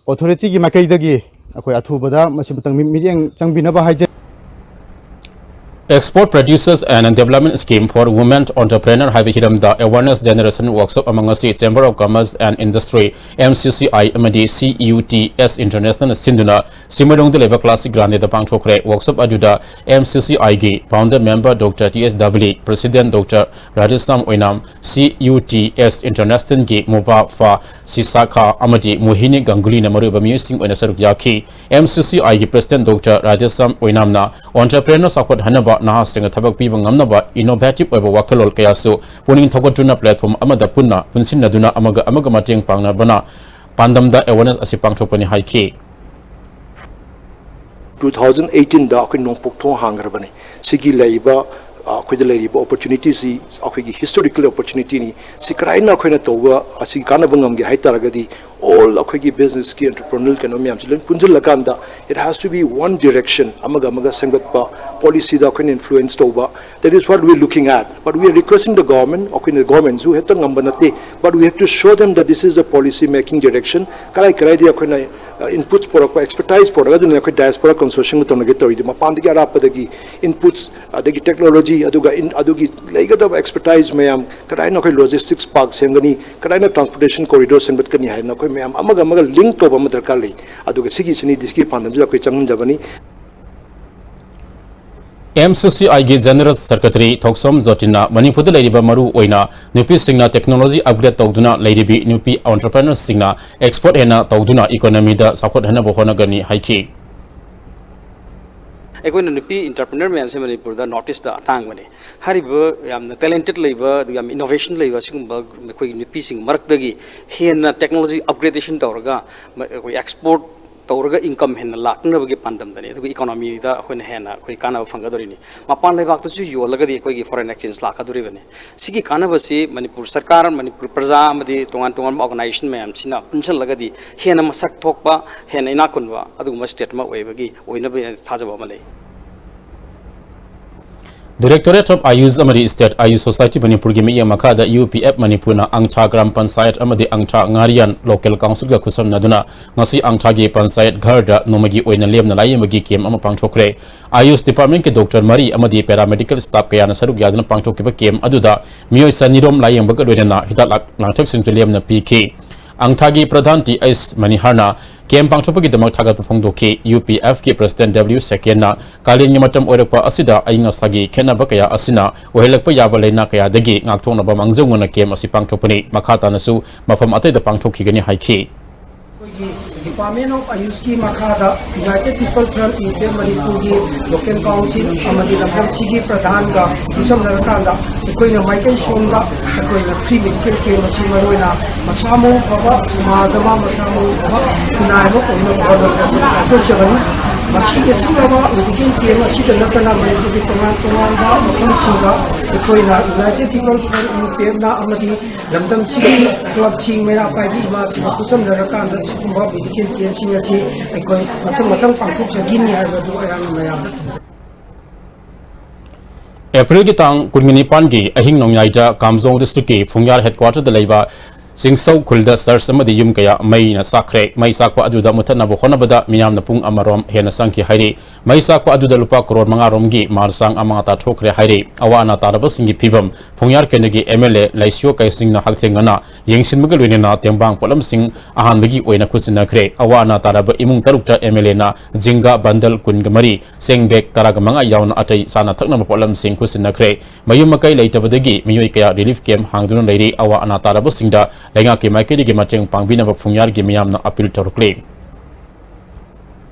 ꯑꯣꯊꯣꯔꯤꯇꯤꯒꯤ ꯃꯥꯏꯀꯩꯗꯒꯤ ꯑꯩꯈꯣꯏ ꯑꯊꯨꯕꯗ ꯃꯁꯤꯃꯇꯪ ꯃꯤ-, ꯃꯤꯠꯌꯦꯡ ꯆꯪꯕꯤꯅꯕ ꯍꯥꯏꯖꯔꯤ꯫ Export Producers and Development Scheme for Women Entrepreneur ꯍꯥꯏꯕ ꯍꯤꯔꯝꯗ awareness generation workshop ꯑꯃ ꯉꯁꯤ Chamber of Commerce and Industry, M C C I, ꯑꯃꯗꯤ C U T S International ꯁꯤꯟꯗꯨꯅ ꯆꯤꯡꯃꯩꯔꯣꯡꯗ ꯂꯩꯕ Classic Grandeꯗ ꯄꯥꯡꯊꯣꯛꯈ꯭ꯔꯦ꯫ Workshop ꯑꯗꯨꯗ M C C Iꯒꯤ founder member Doctor T S Dabli, President Doctor Radheshyam Oinam, C U T S Internationalꯒꯤ ꯃꯨꯕꯥꯐꯥ ꯁꯤꯁꯥꯈꯥ ꯑꯃꯗꯤ ꯃꯣꯍꯤꯅꯤ ꯒꯪꯒꯨꯂꯤꯅ ꯃꯔꯨꯑꯣꯏꯕ ꯃꯤꯑꯣꯏꯁꯤꯡ ꯑꯣꯏꯅ ꯁꯔꯨꯛ ꯌꯥꯈꯤ꯫ M C C Iꯒꯤ President Doctor Radheshyam Oinamꯅ entrepreneur ꯆꯥꯎꯈꯠꯍꯟꯅꯕ, ꯅꯍꯥꯁꯤꯡꯅ ꯊꯕꯛ ꯄꯤꯕ ꯉꯝꯅꯕ innovative ꯑꯣꯏꯕ ꯋꯥꯈꯜꯂꯣꯟ ꯀꯌꯥꯁꯨ ꯄꯨꯛꯅꯤꯡ ꯊꯧꯒꯠꯇꯨꯅ platform ꯑꯃꯗ ꯄꯨꯟꯅ ꯄꯨꯟꯁꯤꯟꯅꯗꯨꯅ ꯑꯃꯒ ꯑꯃꯒ ꯃꯇꯦꯡ ꯄꯥꯡꯅꯕꯅ ꯄꯥꯟꯗꯝꯗ awareness ꯑꯁꯤ ꯄꯥꯡꯊꯣꯛꯄꯅꯤ ꯍꯥꯏꯈꯤ꯫ Two thousand eighteenꯗ ꯑꯩꯈꯣꯏ ꯅꯣꯡꯄꯣꯛ ꯊꯣꯡ ꯍꯥꯡꯈ꯭ꯔꯕꯅꯤ꯫ ꯁꯤꯒꯤ ꯂꯩꯔꯤꯕ, ꯑ, ꯑꯩꯈꯣꯏꯗ ꯂꯩꯔꯤꯕ opportunityꯁꯤ ꯑꯩꯈꯣꯏꯒꯤ historical opportunityꯅꯤ꯫ ꯁꯤ ꯀꯔꯥꯏꯅ ꯑꯩꯈꯣꯏꯅ ꯇꯧꯕ ꯑꯁꯤ ꯀꯥꯟꯅꯕ ꯉꯝꯒꯦ ꯍꯥꯏ ꯇꯥꯔꯒꯗꯤ, all ꯑꯩꯈꯣꯏꯒꯤ businessꯀꯤ entrepreneurial ꯀꯩꯅꯣ ꯃꯌꯥꯝꯁꯤ ꯂꯣꯏ ꯄꯨꯟꯁꯤꯜꯂꯀꯥꯟꯗ, it has to be one direction, ꯑꯃꯒ ꯑꯃꯒ ꯁꯦꯝꯒꯠꯄ, policyꯗ ꯑꯩꯈꯣꯏꯅ influence ꯇꯧꯕ, that is what we are looking at, but we are requesting the government, ꯑꯩꯈꯣꯏꯅ governmentꯁꯨ ꯍꯦꯛꯇ ꯉꯝꯕ ꯅꯠꯇꯦ, but we have to show them that this is the policy making direction, ꯀꯔꯥꯏ ꯀꯔꯥꯏꯗꯒꯤ ꯑꯩꯈꯣꯏꯅ inputs ꯄꯨꯔꯛꯄ, expertise ꯄꯨꯔꯛꯑꯒ ꯑꯗꯨꯅ ꯑꯩꯈꯣꯏ diaspora consortiumꯒ ꯇꯧꯅꯒꯦ ꯇꯧꯔꯤꯗꯤ꯫ ꯃꯄꯥꯟꯗꯒꯤ ꯑꯔꯥꯞꯄꯗꯒꯤ inputs, ꯑꯗꯒꯤ technology, ꯑꯗꯨꯒ in-, ꯑꯗꯨꯒꯤ ꯂꯩꯒꯗꯕ expertise ꯃꯌꯥꯝ, ꯀꯗꯥꯏꯅ ꯑꯩꯈꯣꯏ logistics park ꯁꯦꯝꯒꯅꯤ, ꯀꯗꯥꯏꯅ transportation corridor ꯁꯦꯝꯒꯠꯀꯅꯤ ꯍꯥꯏꯗꯅ ꯑꯩꯈꯣꯏ ꯃꯌꯥꯝ ꯑꯃꯒ ꯑꯃꯒ link ꯇꯧꯕ ꯑꯃ ꯗꯔꯀꯥꯔ ꯂꯩ꯫ ꯑꯗꯨꯒ ꯁꯤꯒꯤꯁꯤꯅꯤ, ꯁꯤꯒꯤ ꯄꯥꯟꯗꯝꯁꯤꯗ ꯑꯩꯈꯣꯏ ꯆꯪꯍꯟꯖꯕꯅꯤ꯫ M C C Iꯒꯤ General Secretary ꯊꯣꯛꯁꯝ ꯖꯣꯇꯤꯟꯅ ꯃꯅꯤꯄꯨꯔꯗ ꯂꯩꯔꯤꯕ ꯃꯔꯨ ꯑꯣꯏꯅ ꯅꯨꯄꯤꯁꯤꯡꯅ technology upgrade ꯇꯧꯗꯨꯅ ꯂꯩꯔꯤꯕꯤ ꯅꯨꯄꯤ entrepreneurꯁꯤꯡꯅ export ꯍꯦꯟꯅ ꯇꯧꯗꯨꯅ economyꯗ ꯆꯥꯎꯈꯠꯍꯟꯅꯕ ꯍꯣꯠꯅꯒꯅꯤ ꯍꯥꯏꯈꯤ꯫ ꯑꯩꯈꯣꯏꯅ ꯅꯨꯄꯤ entrepreneur ꯃꯌꯥꯝꯁꯦ ꯃꯅꯤꯄꯨꯔꯗ, North Eastꯇ ꯑꯇꯥꯡꯕꯅꯦ꯫ ꯍꯥꯏꯔꯤꯕ ꯌꯥꯝꯅ talented ꯂꯩꯕ, ꯑꯗꯨꯒ ꯌꯥꯝ innovation ꯂꯩꯕ ꯑꯁꯤꯒꯨꯝꯕ ꯑꯩꯈꯣꯏꯒꯤ ꯅꯨꯄꯤꯁꯤꯡ ꯃꯔꯛꯇꯒꯤ ꯍꯦꯟꯅ technology upgradation ꯇꯧꯔꯒ ꯃ-, ꯑꯩꯈꯣꯏ export ꯇꯧꯔꯒ income ꯍꯦꯟꯅ ꯂꯥꯛꯅꯕꯒꯤ ꯄꯥꯟꯗꯝꯗꯅꯤ꯫ ꯑꯗꯨꯒ economyꯗ ꯑꯩꯈꯣꯏꯅ ꯍꯦꯟꯅ ꯑꯩꯈꯣꯏ ꯀꯥꯟꯅꯕ ꯐꯪꯒꯗꯧꯔꯤꯅꯤ꯫ ꯃꯄꯥꯟ ꯂꯩꯕꯥꯛꯇꯁꯨ ꯌꯣꯜꯂꯒꯗꯤ ꯑꯩꯈꯣꯏꯒꯤ foreign exchange ꯂꯥꯛꯀꯗꯧꯔꯤꯕꯅꯤ꯫ ꯁꯤꯒꯤ ꯀꯥꯟꯅꯕꯁꯤ ꯃꯅꯤꯄꯨꯔ ꯁꯔꯀꯥꯔ, ꯃꯅꯤꯄꯨꯔ ꯄ꯭ꯔꯖꯥ ꯑꯃꯗꯤ ꯇꯣꯉꯥꯟ ꯇꯣꯉꯥꯟꯕ organization ꯃꯌꯥꯝꯁꯤꯅ ꯄꯨꯟꯁꯤꯜꯂꯒꯗꯤ ꯍꯦꯟꯅ ꯃꯁꯛ ꯊꯣꯛꯄ, ꯍꯦꯟꯅ ꯏꯅꯥꯛ ꯈꯨꯟꯕ ꯑꯗꯨꯒꯨꯝꯕ state ꯑꯃ ꯑꯣꯏꯕꯒꯤ, ꯑꯣꯏꯅꯕ ꯊꯥꯖꯕ ꯑꯃ ꯂꯩ꯫ Directorate of Ayush ꯑꯃꯗꯤ State Ayush Society ꯃꯅꯤꯄꯨꯔꯒꯤ ꯃꯤꯠꯌꯦꯡ ꯃꯈꯥꯗ ꯌꯨ ꯄꯤ ꯑꯦꯐ ꯃꯅꯤꯄꯨꯔꯅ ꯑꯪꯊꯥ ꯒ꯭ꯔꯥꯝ ꯄꯟꯆꯥꯌꯠ ꯑꯃꯗꯤ ꯑꯪꯊꯥ ꯉꯥꯔꯤꯌꯥꯟ local councilꯒ ꯈꯨꯠꯁꯝꯅꯗꯨꯅ ꯉꯁꯤ ꯑꯪꯊꯥꯒꯤ ꯄꯟꯆꯥꯌꯠ ꯘꯔꯗ ꯅꯣꯡꯃꯒꯤ ꯑꯣꯏꯅ ꯂꯦꯝꯅ ꯂꯥꯌꯦꯡꯕꯒꯤ camp ꯑꯃ ꯄꯥꯡꯊꯣꯛꯈ꯭ꯔꯦ꯫ Ayush departmentꯀꯤ doctor ꯃꯔꯤ ꯑꯃꯗꯤ paramedical staff ꯀꯌꯥꯅ ꯁꯔꯨꯛ ꯌꯥꯗꯨꯅ ꯄꯥꯡꯊꯣꯛꯈꯤꯕ camp ꯑꯗꯨꯗ ꯃꯤꯑꯣꯏ ꯆꯅꯤꯔꯣꯝ ꯂꯥꯌꯦꯡꯕꯒ ꯂꯣꯏꯅꯅ ꯍꯤꯗꯥꯛ ꯂꯥꯡ-, ꯂꯥꯡꯊꯛꯁꯤꯡꯁꯨ ꯂꯦꯝꯅ ꯄꯤꯈꯤ꯫ ꯑꯪꯊꯥꯒꯤ ꯄ꯭ꯔꯙꯥꯟ ꯇꯤ ꯑꯩꯆ ꯃꯅꯤꯍꯥꯔꯅ camp ꯄꯥꯡꯊꯣꯛꯄꯒꯤꯗꯃꯛ ꯊꯥꯒꯠꯄ ꯐꯣꯡꯗꯣꯛꯈꯤ꯫ ꯌꯨ ꯄꯤ ꯑꯦꯐꯀꯤ president ꯗꯕ꯭ꯂꯤꯎ ꯁꯦꯀꯦꯟꯅ ꯀꯥꯂꯦꯟꯒꯤ ꯃꯇꯝ ꯑꯣꯏꯔꯛꯄ ꯑꯁꯤꯗ ꯑꯏꯪ ꯑꯁꯥꯒꯤ ꯈꯦꯠꯅꯕ ꯀꯌꯥ ꯑꯁꯤꯅ ꯑꯣꯏꯍꯜꯂꯛꯄ ꯌꯥꯕ ꯂꯥꯏꯅꯥ ꯀꯌꯥꯗꯒꯤ ꯉꯥꯛꯊꯣꯛꯅꯕ ꯃꯥꯡꯖꯧꯅꯅ camp ꯑꯁꯤ ꯄꯥꯡꯊꯣꯛꯄꯅꯤ꯫ ꯃꯈꯥ ꯇꯥꯅꯁꯨ ꯃꯐꯝ ꯑꯇꯩꯗ ꯄꯥꯡꯊꯣꯛꯈꯤꯒꯅꯤ ꯍꯥꯏꯈꯤ꯫ ꯑꯩꯈꯣꯏꯒꯤ Department of Ayushꯀꯤ ꯃꯈꯥꯗ United People Front, U P F ꯃꯅꯤꯄꯨꯔꯒꯤ local council ꯑꯃꯗꯤ ꯂꯝꯗꯝꯁꯤꯒꯤ ꯄ꯭ꯔꯙꯥꯟꯒ ꯈꯨꯠꯁꯝꯅꯔꯀꯥꯟꯗ ꯑꯩꯈꯣꯏꯅ ꯃꯥꯏꯀꯩ ꯁꯣꯝꯗ ꯑꯩꯈꯣꯏꯅ free medical camp ꯑꯁꯤ ꯃꯔꯨꯑꯣꯏꯅ ꯃꯁꯥ ꯃꯎ ꯐꯕ ꯁꯃꯥꯖ ꯑꯃ, ꯃꯁꯥ ꯃꯎ ꯐꯕ ꯈꯨꯟꯅꯥꯏ ꯑꯃ ꯑꯣꯏꯅꯕ ꯍꯣꯠꯅꯕꯗ ꯄꯥꯡꯊꯣꯛꯆꯕꯅꯤ꯫ ꯃꯁꯤꯒꯤ ꯑꯆꯧꯕ medical camp ꯑꯁꯤꯗ ꯅꯠꯇꯅ ꯃꯅꯤꯄꯨꯔꯒꯤ ꯇꯣꯉꯥꯟ ꯇꯣꯉꯥꯟꯕ ꯃꯐꯝꯁꯤꯡꯗ ꯑꯩꯈꯣꯏꯅ United People Front, ꯌꯨ ꯄꯤ ꯑꯦꯐꯅ ꯑꯃꯗꯤ ꯂꯝꯗꯝꯁꯤꯒꯤ clubꯁꯤꯡ, ꯃꯩꯔꯥ ꯄꯥꯏꯕꯤ ꯏꯃꯥꯁꯤꯡꯒ ꯈꯨꯠꯁꯝꯅꯔꯀꯥꯟꯗ ꯁꯤꯒꯨꯝꯕ medical campꯁꯤꯡ ꯑꯁꯤ ꯑꯩꯈꯣꯏ ꯃꯊꯪ ꯃꯊꯪ ꯄꯥꯡꯊꯣꯛꯆꯈꯤꯅꯤ ꯍꯥꯏꯕꯗꯨ ꯑꯩꯍꯥꯛꯅ ꯃꯌꯥꯝꯗ ꯑꯦꯄ꯭ꯔꯤꯜꯒꯤ ꯇꯥꯡ ꯀꯨꯟꯅꯤꯄꯥꯟꯒꯤ ꯑꯍꯤꯡ ꯅꯣꯡꯌꯥꯏꯗ ꯀꯥꯝꯖꯣꯡ districtꯀꯤ ꯐꯨꯡꯌꯥꯔ headquarterꯗ ꯂꯩꯕ ꯆꯤꯡꯁꯧ ꯈꯨꯜꯗ church ꯑꯃꯗꯤ ꯌꯨꯝ ꯀꯌꯥ ꯃꯩꯅ ꯆꯥꯛꯈ꯭ꯔꯦ꯫ ꯃꯩ ꯆꯥꯛꯄ ꯑꯗꯨꯗ ꯃꯨꯊꯠꯅꯕ ꯍꯣꯠꯅꯕꯗ ꯃꯤꯌꯥꯝꯅ ꯄꯨꯡ ꯑꯃꯔꯣꯝ ꯍꯦꯟꯅ ꯆꯪꯈꯤ ꯍꯥꯏꯔꯤ꯫ ꯃꯩ ꯆꯥꯛꯄ ꯑꯗꯨꯗ ꯂꯨꯄꯥ ꯀꯔꯣꯔ ꯃꯉꯥ ꯔꯣꯝꯒꯤ ꯃꯥꯜ ꯆꯥꯡ ꯑꯃꯥꯡ ꯑꯇꯥ ꯊꯣꯛꯈ꯭ꯔꯦ ꯍꯥꯏꯔꯤ꯫ ꯑꯋꯥ ꯑꯅꯥ ꯇꯥꯔꯕꯁꯤꯡꯒꯤ ꯐꯤꯕꯝ ꯐꯨꯡꯌꯥꯔ ꯀꯦꯟꯗ꯭ꯔꯒꯤ ꯑꯦꯝ ꯑꯦꯜ ꯑꯦ ꯂꯩꯁꯤꯌꯣ ꯀꯩꯁꯤꯡꯅ ꯍꯛꯊꯦꯡꯅꯅ ꯌꯦꯡꯁꯤꯟꯕꯒ ꯂꯣꯏꯅꯅ ꯇꯦꯡꯕꯥꯡ ꯄꯣꯠꯂꯝꯁꯤꯡ ꯑꯍꯥꯟꯕꯒꯤ ꯑꯣꯏꯅ ꯈꯨꯠꯁꯤꯟꯅꯈ꯭ꯔꯦ꯫ ꯑꯋꯥ ꯑꯅꯥ ꯇꯥꯔꯕ ꯏꯃꯨꯡ ꯇꯔꯨꯛꯇ ꯑꯦꯝ ꯑꯦꯜ ꯑꯦꯅ ꯖꯤꯡꯒ bundle ꯀꯨꯟꯒ ꯃꯔꯤ, ꯆꯦꯡ bag ꯇꯔꯥꯒ ꯃꯉꯥ ꯌꯥꯎꯅ ꯑꯇꯩ ꯆꯥꯅ ꯊꯛꯅꯕ ꯄꯣꯠꯂꯝꯁꯤꯡ ꯈꯨꯠꯁꯤꯟꯅꯈ꯭ꯔꯦ꯫ ꯃꯌꯨꯝ ꯃꯀꯩ ꯂꯩꯇꯕꯗꯒꯤ ꯃꯤꯑꯣꯏ ꯀꯌꯥ relief camp ꯍꯥꯡꯗꯨꯅ ꯂꯩꯔꯤ꯫ ꯑꯋꯥ ꯑꯅꯥ ꯇꯥꯔꯕꯁꯤꯡꯗ ꯂꯩꯉꯥꯛꯀꯤ ꯃꯥꯏꯀꯩꯗꯒꯤ ꯃꯇꯦꯡ ꯄꯥꯡꯕꯤꯅꯕ ꯐꯨꯡꯌꯥꯔꯒꯤ ꯃꯤꯌꯥꯝꯅ appeal ꯇꯧꯔꯛꯂꯤ꯫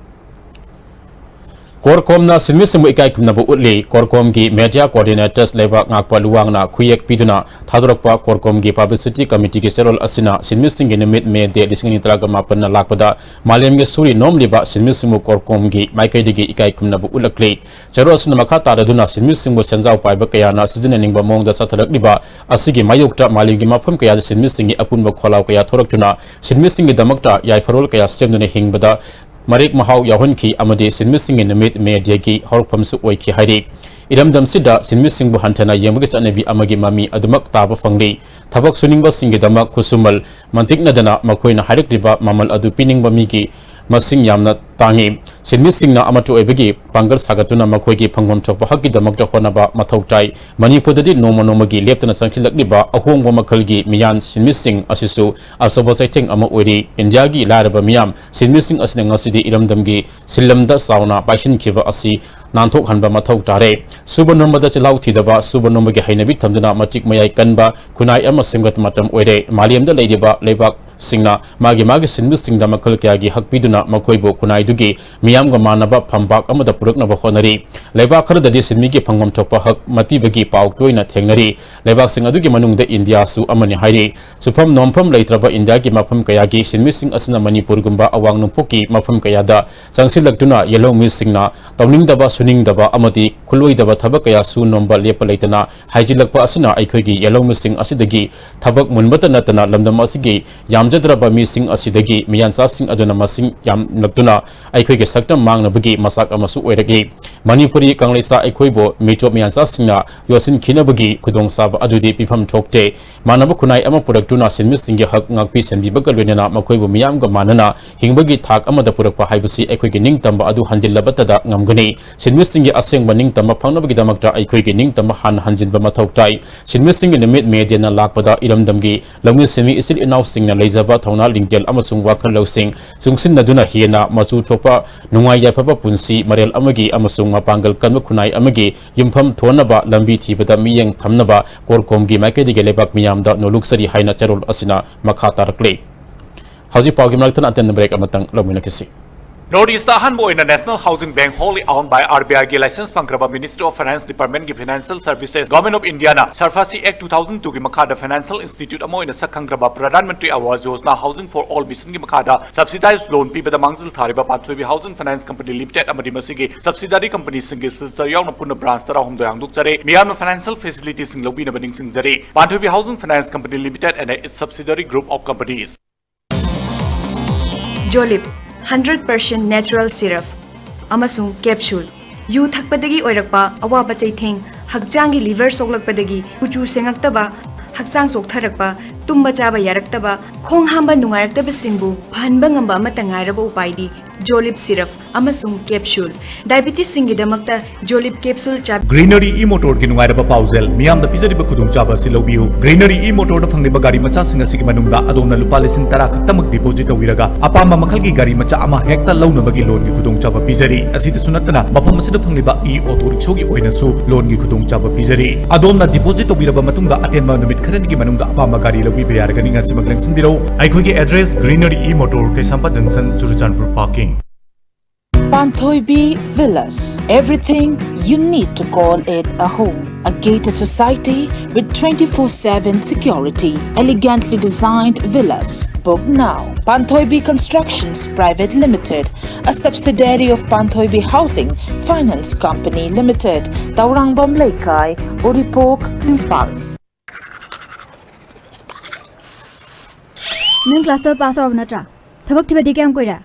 ꯀꯣꯔꯀꯣꯝꯅ ꯁꯤꯟꯃꯤꯁꯤꯡꯕꯨ ꯏꯀꯥꯏ ꯈꯨꯝꯅꯕ ꯎꯠꯂꯤ꯫ ꯀꯣꯔꯀꯣꯝꯒꯤ media coordinators ꯂꯩꯕꯥꯛ ꯉꯥꯛꯄ ꯂꯨꯋꯥꯡꯅ ꯈꯨꯌꯦꯛ ꯄꯤꯗꯨꯅ ꯊꯥꯗꯣꯔꯛꯄ ꯀꯣꯔꯀꯣꯝꯒꯤ publicity committeeꯒꯤ ꯆꯦꯔꯣꯜ ꯑꯁꯤꯅ ꯁꯤꯟꯃꯤꯁꯤꯡꯒꯤ ꯅꯨꯃꯤꯠ May Day ꯂꯤꯁꯤꯡ ꯑꯅꯤ ꯇꯔꯥꯃꯥꯄꯟꯅ ꯂꯥꯛꯄꯗ ꯃꯥꯂꯦꯝꯒꯤ ꯁꯨꯔꯤ ꯅꯣꯝꯂꯤꯕ ꯁꯤꯟꯃꯤꯁꯤꯡꯕꯨ ꯀꯣꯔꯀꯣꯝꯒꯤ ꯃꯥꯏꯀꯩꯗꯒꯤ ꯏꯀꯥꯏ ꯈꯨꯝꯅꯕ ꯎꯠꯂꯛꯂꯤ꯫ ꯆꯦꯔꯣꯜ ꯑꯁꯤꯅ ꯃꯈꯥ ꯇꯥꯔꯗꯨꯅ ꯁꯤꯟꯃꯤꯁꯤꯡꯕꯨ ꯁꯦꯟꯖꯥꯎ ꯄꯥꯏꯕ ꯀꯌꯥꯅ ꯁꯤꯖꯤꯟꯅꯅꯤꯡꯕ ꯃꯑꯣꯡꯗ ꯆꯠꯊꯔꯛꯂꯤꯕ ꯑꯁꯤꯒꯤ ꯃꯥꯌꯣꯛꯇ ꯃꯥꯂꯦꯝꯒꯤ ꯃꯐꯝ ꯀꯌꯥꯗ ꯁꯤꯟꯃꯤꯁꯤꯡꯒꯤ ꯑꯄꯨꯟꯕ ꯈꯣꯜꯂꯥꯎ ꯀꯌꯥ ꯊꯣꯔꯛꯇꯨꯅ ꯁꯤꯟꯃꯤꯁꯤꯡꯒꯤꯗꯃꯛꯇ ꯌꯥꯏꯐꯔꯣꯜ ꯀꯌꯥ ꯁꯦꯝꯗꯨꯅ ꯍꯤꯡꯕꯗ ꯃꯔꯦꯛ ꯃꯍꯥꯎ ꯌꯥꯎꯍꯟꯈꯤ ꯑꯃꯗꯤ ꯁꯤꯟꯃꯤꯁꯤꯡꯒꯤ ꯅꯨꯃꯤꯠ May Dayꯒꯤ ꯍꯧꯔꯛꯐꯝꯁꯨ ꯑꯣꯏꯈꯤ ꯍꯥꯏꯔꯤ꯫ ꯏꯔꯝꯗꯝꯁꯤꯗ ꯁꯤꯟꯃꯤꯁꯤꯡꯕꯨ ꯍꯟꯊꯅ ꯌꯦꯡꯕꯒꯤ ꯆꯠꯅꯕꯤ ꯑꯃꯒꯤ ꯃꯃꯤ ꯑꯗꯨꯃꯛ ꯇꯥꯕ ꯐꯪꯂꯤ꯫ ꯊꯕꯛ ꯁꯨꯅꯤꯡꯕꯁꯤꯡꯒꯤꯗꯃꯛ ꯈꯨꯠꯁꯨꯃꯜ ꯃꯟꯇꯤꯛꯅꯗꯅ ꯃꯈꯣꯏꯅ ꯍꯥꯏꯔꯛꯂꯤꯕ ꯃꯃꯜ ꯑꯗꯨ ꯄꯤꯅꯤꯡꯕ ꯃꯤꯒꯤ ꯃꯁꯤꯡ ꯌꯥꯝꯅ ꯇꯥꯡꯏ꯫ ꯁꯤꯟꯃꯤꯁꯤꯡꯅ ꯑꯃꯠꯇ ꯑꯣꯏꯕꯒꯤ ꯄꯥꯡꯒꯜ ꯁꯥꯒꯠꯇꯨꯅ ꯃꯈꯣꯏꯒꯤ ꯐꯪꯐꯝ ꯊꯣꯛꯄ ꯍꯛꯀꯤꯗꯃꯛꯇ ꯍꯣꯠꯅꯕ ꯃꯊꯧ ꯇꯥꯏ꯫ ꯃꯅꯤꯄꯨꯔꯗꯗꯤ ꯅꯣꯡꯃ ꯅꯣꯡꯃꯒꯤ ꯂꯦꯞꯇꯅ ꯆꯪꯁꯤꯜꯂꯛꯂꯤꯕ ꯑꯍꯣꯡꯕ ꯃꯈꯜꯒꯤ ꯃꯤꯌꯥꯟ ꯁꯤꯟꯃꯤꯁꯤꯡ ꯑꯁꯤꯁꯨ ꯑꯆꯧꯕ ꯆꯩꯊꯦꯡ ꯑꯃ ꯑꯣꯏꯔꯤ꯫ ꯏꯟꯗꯤꯌꯥꯒꯤ ꯂꯥꯏꯔꯕ ꯃꯤꯌꯥꯝ ꯁꯤꯟꯃꯤꯁꯤꯡ ꯑꯁꯤꯅ ꯉꯁꯤꯗꯤ ꯏꯔꯝꯗꯝꯒꯤ ꯁꯤꯜꯂꯝꯗ ꯆꯥꯎꯅ ꯄꯥꯏꯁꯤꯟꯈꯤꯕ ꯑꯁꯤ ꯅꯥꯟꯊꯣꯛꯍꯟꯕ ꯃꯊꯧ ꯇꯥꯔꯦ꯫ ꯁꯨꯕ ꯅꯣꯝꯕꯗ ꯆꯤꯜꯍꯥꯎ ꯊꯤꯗꯕ, ꯁꯨꯕ ꯅꯣꯝꯕꯒꯤ ꯍꯩꯅꯕꯤ ꯊꯝꯗꯨꯅ ꯃꯇꯤꯛ ꯃꯌꯥꯏ ꯀꯟꯕ ꯈꯨꯟꯅꯥꯏ ꯑꯃ ꯁꯦꯝꯒꯠꯄ ꯃꯇꯝ ꯑꯣꯏꯔꯦ꯫ ꯃꯥꯂꯦꯝꯗ ꯂꯩꯔꯤꯕ ꯂꯩꯕꯥꯛꯁꯤꯡꯅ ꯃꯥꯒꯤ ꯃꯥꯒꯤ ꯁꯤꯟꯃꯤꯁꯤꯡꯗ ꯃꯈꯜ ꯀꯌꯥꯒꯤ ꯍꯛ ꯄꯤꯗꯨꯅ ꯃꯈꯣꯏꯕꯨ ꯈꯨꯟꯅꯥꯏꯗꯨꯒꯤ ꯃꯤꯌꯥꯝꯒ ꯃꯥꯟꯅꯕ ꯐꯝꯄꯥꯛ ꯑꯃꯗ ꯄꯨꯔꯛꯅꯕ ꯍꯣꯠꯅꯔꯤ꯫ ꯂꯩꯕꯥꯛ ꯈꯔꯗꯗꯤ ꯁꯤꯟꯃꯤꯒꯤ ꯐꯪꯐꯝ ꯊꯣꯛꯄ ꯍꯛ ꯃꯄꯤꯕꯒꯤ ꯄꯥꯎ ꯇꯣꯏꯅ ꯊꯦꯡꯅꯔꯤ꯫ ꯂꯩꯕꯥꯛꯁꯤꯡ ꯑꯗꯨꯒꯤ ꯃꯅꯨꯡꯗ ꯏꯟꯗꯤꯌꯥꯁꯨ ꯑꯃꯅꯤ ꯍꯥꯏꯔꯤ꯫ ꯁꯨꯐꯝ ꯅꯣꯝꯐꯝ ꯂꯩꯇ꯭ꯔꯕ ꯏꯟꯗꯤꯌꯥꯒꯤ ꯃꯐꯝ ꯀꯌꯥꯒꯤ ꯁꯤꯟꯃꯤꯁꯤꯡ ꯑꯁꯤꯅ ꯃꯅꯤꯄꯨꯔꯒꯨꯝꯕ ꯑꯋꯥꯡ ꯅꯣꯡꯄꯣꯛꯀꯤ ꯃꯐꯝ ꯀꯌꯥꯗ ꯆꯪꯁꯤꯜꯂꯛꯇꯨꯅ ꯌꯦꯜꯍꯧꯃꯤꯁꯤꯡꯅ ꯇꯧꯅꯤꯡꯗꯕ, ꯁꯨꯅꯤꯡꯗꯕ ꯑꯃꯗꯤ ꯈꯨꯠꯂꯣꯏꯗꯕ ꯊꯕꯛ ꯀꯌꯥ ꯁꯨ ꯅꯣꯝꯕ ꯂꯦꯞꯄ ꯂꯩꯇꯅ ꯍꯥꯏꯖꯤꯜꯂꯛꯄ ꯑꯁꯤꯅ ꯑꯩꯈꯣꯏꯒꯤ ꯌꯦꯜꯍꯧꯃꯤꯁꯤꯡ ꯑꯁꯤꯗꯒꯤ ꯊꯕꯛ ꯃꯨꯟꯕꯇ ꯅꯠꯇꯅ ꯂꯝꯗꯝ ꯑꯁꯤꯒꯤ ꯌꯥꯝꯖꯗ꯭ꯔꯕ ꯃꯤꯁꯤꯡ ꯑꯁꯤꯗꯒꯤ ꯃꯤꯌꯥꯟꯆꯥꯁꯤꯡ ꯑꯗꯨꯅ ꯃꯁꯤꯡ ꯌꯥꯝꯂꯛꯇꯨꯅ ꯑꯩꯈꯣꯏꯒꯤ ꯁꯛꯇꯝ ꯃꯥꯡꯅꯕꯒꯤ ꯃꯆꯥꯛ ꯑꯃꯁꯨ ꯑꯣꯏꯔꯛꯏ꯫ ꯃꯅꯤꯄꯨꯔꯤ ꯀꯪꯂꯩꯆꯥ ꯑꯩꯈꯣꯏꯕꯨ ꯃꯤꯇꯣꯞ ꯃꯤꯌꯥꯟꯆꯥꯁꯤꯡꯅ ꯌꯣꯠꯁꯤꯟꯈꯤꯅꯕꯒꯤ ꯈꯨꯗꯣꯡꯆꯥꯕ ꯑꯗꯨꯗꯤ ꯄꯤꯐꯝ ꯊꯣꯛꯇꯦ꯫ ꯃꯥꯟꯅꯕ ꯈꯨꯟꯅꯥꯏ ꯑꯃ ꯄꯨꯔꯛꯇꯨꯅ ꯁꯤꯟꯃꯤꯁꯤꯡꯒꯤ ꯍꯛ ꯉꯥꯛꯄꯤ ꯁꯦꯟꯕꯤꯕꯒ ꯂꯣꯏꯅꯅ ꯃꯈꯣꯏꯕꯨ ꯃꯤꯌꯥꯝꯒ ꯃꯥꯟꯅꯅ ꯍꯤꯡꯕꯒꯤ ꯊꯥꯛ ꯑꯃꯗ ꯄꯨꯔꯛꯄ ꯍꯥꯏꯕꯁꯤ ꯑꯩꯈꯣꯏꯒꯤ ꯅꯤꯡꯇꯝꯕ ꯑꯗꯨ ꯍꯟꯖꯤꯜꯂꯕꯇꯗ ꯉꯝꯒꯅꯤ꯫ ꯁꯤꯟꯃꯤꯁꯤꯡꯒꯤ ꯑꯁꯦꯡꯕ ꯅꯤꯡꯇꯝꯕ ꯐꯪꯅꯕꯒꯤꯗꯃꯛꯇ ꯑꯩꯈꯣꯏꯒꯤ ꯅꯤꯡꯇꯝꯕ ꯍꯥꯟꯅ ꯍꯟꯖꯤꯟꯕ ꯃꯊꯧ ꯇꯥꯏ꯫ ꯁꯤꯟꯃꯤꯁꯤꯡꯒꯤ ꯅꯨꯃꯤꯠ ꯃꯦ ꯗꯦꯅ ꯂꯥꯛꯄꯗ ꯏꯔꯝꯗꯝꯒꯤ ꯂꯧꯃꯤ ꯁꯤꯟꯃꯤ ꯏꯆꯤꯜ ꯏꯅꯥꯎꯁꯤꯡꯅ ꯂꯩꯖꯕ ꯊꯧꯅꯥ ꯂꯤꯡꯖꯦꯜ ꯑꯃꯁꯨꯡ ꯋꯥꯈꯜ ꯂꯧꯁꯤꯡ ꯆꯨꯡꯁꯤꯟꯅꯗꯨꯅ ꯍꯦꯟꯅ ꯃꯆꯨ ꯊꯣꯛꯄ, ꯅꯨꯡꯉꯥꯏ ꯌꯥꯏꯐꯕ ꯄꯨꯟꯁꯤ ꯃꯔꯦꯜ ꯑꯃꯒꯤ ꯑꯃꯁꯨꯡ ꯃꯄꯥꯡꯒꯜ ꯀꯟꯕ ꯈꯨꯟꯅꯥꯏ ꯑꯃꯒꯤ ꯌꯨꯝꯐꯝ ꯊꯣꯟꯅꯕ ꯂꯝꯕꯤ ꯊꯤꯕꯗ ꯃꯤꯠꯌꯦꯡ ꯊꯝꯅꯕ ꯀꯣꯔꯀꯣꯝꯒꯤ ꯃꯥꯏꯀꯩꯗꯒꯤ ꯂꯩꯕꯥꯛ ꯃꯤꯌꯥꯝꯗ ꯅꯣꯂꯨꯛꯆꯔꯤ ꯍꯥꯏꯅ ꯆꯦꯔꯣꯜ ꯑꯁꯤꯅ ꯃꯈꯥ ꯇꯥꯔꯛꯂꯤ꯫ ꯍꯧꯖꯤꯛ ꯄꯥꯎꯒꯤ ꯃꯔꯛꯇ ꯑꯇꯦꯟꯕ break ꯑꯃꯇꯪ ꯂꯧꯃꯤꯟꯅꯈꯤꯁꯤ꯫ North East ꯑꯍꯥꯟꯕ ꯑꯣꯏꯅ National Housing Bank wholly owned by RBI ꯒꯤ license ꯐꯪꯈ꯭ꯔꯕ Ministry of Finance Department ꯒꯤ Financial Services, Government of India ꯅ SARFAESI Act two thousand two ꯒꯤ ꯃꯈꯥꯗ financial institute ꯑꯃ ꯑꯣꯏꯅ ꯁꯛ ꯈꯪꯈ꯭ꯔꯕ Pradhan Mantri Awas Yojana Housing for All mission ꯒꯤ ꯃꯈꯥꯗ subsidized loan ꯄꯤꯕꯗ ꯃꯥꯡꯖꯤꯜ ꯊꯥꯔꯤꯕ ꯄꯥꯟꯊꯣꯏꯕꯤ Housing Finance Company Limited ꯑꯃꯗꯤ ꯃꯁꯤꯒꯤ subsidiary company ꯁꯤꯡꯒꯤ sister ꯌꯥꯎꯅ ꯄꯨꯟꯅ branch ꯇꯔꯥꯍꯨꯝꯗꯣꯏ ꯍꯥꯡꯗꯣꯛꯆꯔꯦ꯫ ꯃꯤꯌꯥꯝꯅ financial facility ꯁꯤꯡ ꯂꯧꯕꯤꯅꯕ ꯅꯤꯡꯁꯤꯡꯖꯔꯤ꯫ ꯄꯥꯟꯊꯣꯏꯕꯤ Housing Finance Company Limited and its subsidiary group of companies. ꯖꯣꯂꯤꯞ ꯍꯟꯗ꯭ꯔꯦꯠ ꯄꯥꯔꯁꯦꯟ ꯅꯦꯆꯔꯦꯜ ꯁꯤꯔꯞ ꯑꯃꯁꯨꯡ ꯀꯦꯞꯁꯨꯜ꯫ ꯌꯨ ꯊꯛꯄꯗꯒꯤ ꯑꯣꯏꯔꯛꯄ ꯑꯋꯥꯕ ꯆꯩꯊꯦꯡ, ꯍꯛꯆꯥꯡꯒꯤ ꯂꯤꯚꯔ ꯁꯣꯛꯂꯛꯄꯗꯒꯤ ꯀꯨꯆꯨ ꯁꯦꯡꯉꯛꯇꯕ, ꯍꯛꯆꯥꯡ ꯆꯣꯛꯊꯔꯛꯄ, ꯇꯨꯝꯕ ꯆꯥꯕ ꯌꯥꯔꯛꯇꯕ, ꯈꯣꯡ ꯍꯥꯝꯕ ꯅꯨꯡꯉꯥꯏꯔꯛꯇꯕꯁꯤꯡꯕꯨ ꯐꯍꯟꯕ ꯉꯝꯕ ꯑꯃꯠꯇ ꯉꯥꯏꯔꯕ ꯎꯄꯥꯏꯗꯤ ꯖꯣꯂꯤꯞ ꯁꯤꯔꯞ ꯑꯃꯁꯨꯡ ꯀꯦꯞꯁꯨꯜ꯫ ꯗꯥꯏꯕꯤꯇꯤꯁꯁꯤꯡꯒꯤꯗꯃꯛꯇ ꯖꯣꯂꯤꯞ ꯀꯦꯞꯁꯨꯜ ꯆꯥꯕꯤꯌꯨ꯫ ꯒ꯭ꯔꯤꯅꯔꯤ ꯏ ꯃꯣꯇꯣꯔꯒꯤ ꯅꯨꯡꯉꯥꯏꯔꯕ ꯄꯥꯎꯖꯦꯜ, ꯃꯤꯌꯥꯝꯗ ꯄꯤꯖꯔꯤꯕ ꯈꯨꯗꯣꯡꯆꯥꯕ ꯑꯁꯤ ꯂꯧꯕꯤꯌꯨ꯫ ꯒ꯭ꯔꯤꯅꯔꯤ ꯏ ꯃꯣꯇꯣꯔꯗ ꯐꯪꯂꯤꯕ ꯒꯥꯔꯤ ꯃꯆꯥꯁꯤꯡ ꯑꯁꯤꯒꯤ ꯃꯅꯨꯡꯗ ꯑꯗꯣꯝꯅ ꯂꯨꯄꯥ ꯂꯤꯁꯤꯡ ꯇꯔꯥ ꯈꯛꯇꯃꯛ ꯗꯤꯄꯣꯖꯤꯠ ꯇꯧꯕꯤꯔꯒ ꯑꯄꯥꯝꯕ ꯃꯈꯜꯒꯤ ꯒꯥꯔꯤ ꯃꯆꯥ ꯑꯃ ꯍꯦꯛꯇ ꯂꯧꯅꯕꯒꯤ ꯂꯣꯟꯒꯤ ꯈꯨꯗꯣꯡꯆꯥꯕ ꯄꯤꯖꯔꯤ꯫ ꯑꯁꯤꯗꯁꯨ ꯅꯠꯇꯅ ꯃꯐꯝ ꯑꯁꯤꯗ ꯐꯪꯂꯤꯕ ꯏ ꯑꯣꯇꯣ ꯔꯤꯛꯁꯣꯒꯤ ꯑꯣꯏꯅꯁꯨ ꯂꯣꯟꯒꯤ ꯈꯨꯗꯣꯡꯆꯥꯕ ꯄꯤꯖꯔꯤ꯫ ꯑꯗꯣꯝꯅ ꯗꯤꯄꯣꯖꯤꯠ ꯇꯧꯕꯤꯔꯕ ꯃꯇꯨꯡꯗ ꯑꯇꯦꯟꯕ ꯅꯨꯃꯤꯠ ꯈꯔꯅꯤꯒꯤ ꯃꯅꯨꯡꯗ ꯑꯄꯥꯝꯕ ꯒꯥꯔꯤ ꯂꯧꯕꯤꯕ ꯌꯥꯔꯒꯅꯤ꯫ ꯉꯁꯤꯃꯛ ꯂꯦꯡꯁꯤꯟꯕꯤꯔꯧ꯫ ꯑꯩꯈꯣꯏꯒꯤ address: greenery e motor, Keishampat ꯖꯪꯁꯟ, Churachandpur parking. Panthoibi Villas, everything you need to call it a home. A gated society with twenty-four seven security, elegantly designed villas. Book now. Panthoibi Constructions Private Limited, a subsidiary of Panthoibi Housing Finance Company Limited, Taurangvam Leikai, Uripok, Imphal. ꯅꯪ class twelve pass ꯇꯧꯔꯕ ꯅꯠꯇ꯭ꯔꯥ? ꯊꯕꯛ ꯊꯤꯕꯗꯤ ꯀꯌꯥꯝ ꯀꯨꯏꯔꯦ?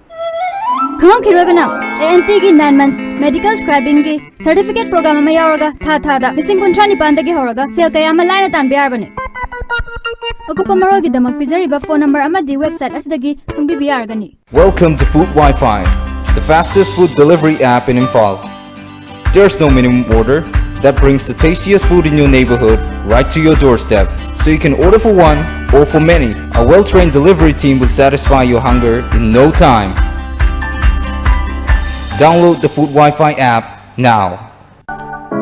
ꯈꯪꯉꯝꯈꯤꯔꯣꯏꯕ ꯅꯪ꯫ A N ꯇꯤꯒꯤ nine months medical scribingꯒꯤ certificate program ꯑꯃ ꯌꯥꯎꯔꯒ ꯊꯥ ꯊꯥꯗ ꯂꯤꯁꯤꯡ ꯀꯨꯟꯊ꯭ꯔꯥ ꯅꯤꯄꯥꯟꯗꯒꯤ ꯍꯧꯔꯒ ꯁꯦꯜ ꯀꯌꯥ ꯑꯃ ꯂꯥꯏꯅ ꯇꯥꯟꯕ ꯌꯥꯔꯕꯅꯤ꯫ ꯑꯀꯨꯞꯄ ꯃꯔꯣꯜꯒꯤꯗꯃꯛ ꯄꯤꯖꯔꯤꯕ phone number ꯑꯃꯗꯤ website ꯑꯁꯤꯗꯒꯤ ꯈꯪꯕꯤꯕ ꯌꯥꯔꯒꯅꯤ꯫ Welcome to Food Wi-Fi, the fastest food delivery app in Imphal. There's no minimum order. That brings the tastiest food in your neighborhood right to your doorstep. So you can order for one or for many. A well-trained delivery team will satisfy your hunger in no time. Download the Food Wi-Fi app now.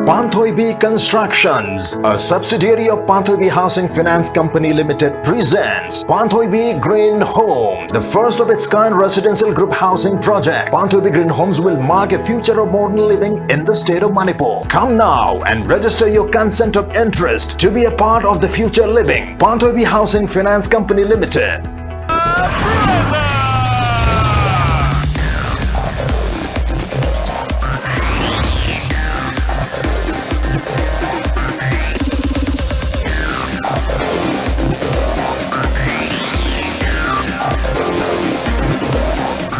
Panthoibi Constructions, a subsidiary of Panthoibi Housing Finance Company Limited, presents Panthoibi Green Homes, the first of its kind residential group housing project. Panthoibi Green Homes will mark a future of modern living in the state of Manipur. Come now and register your consent of interest to be a part of the future living. Panthoibi Housing Finance Company Limited.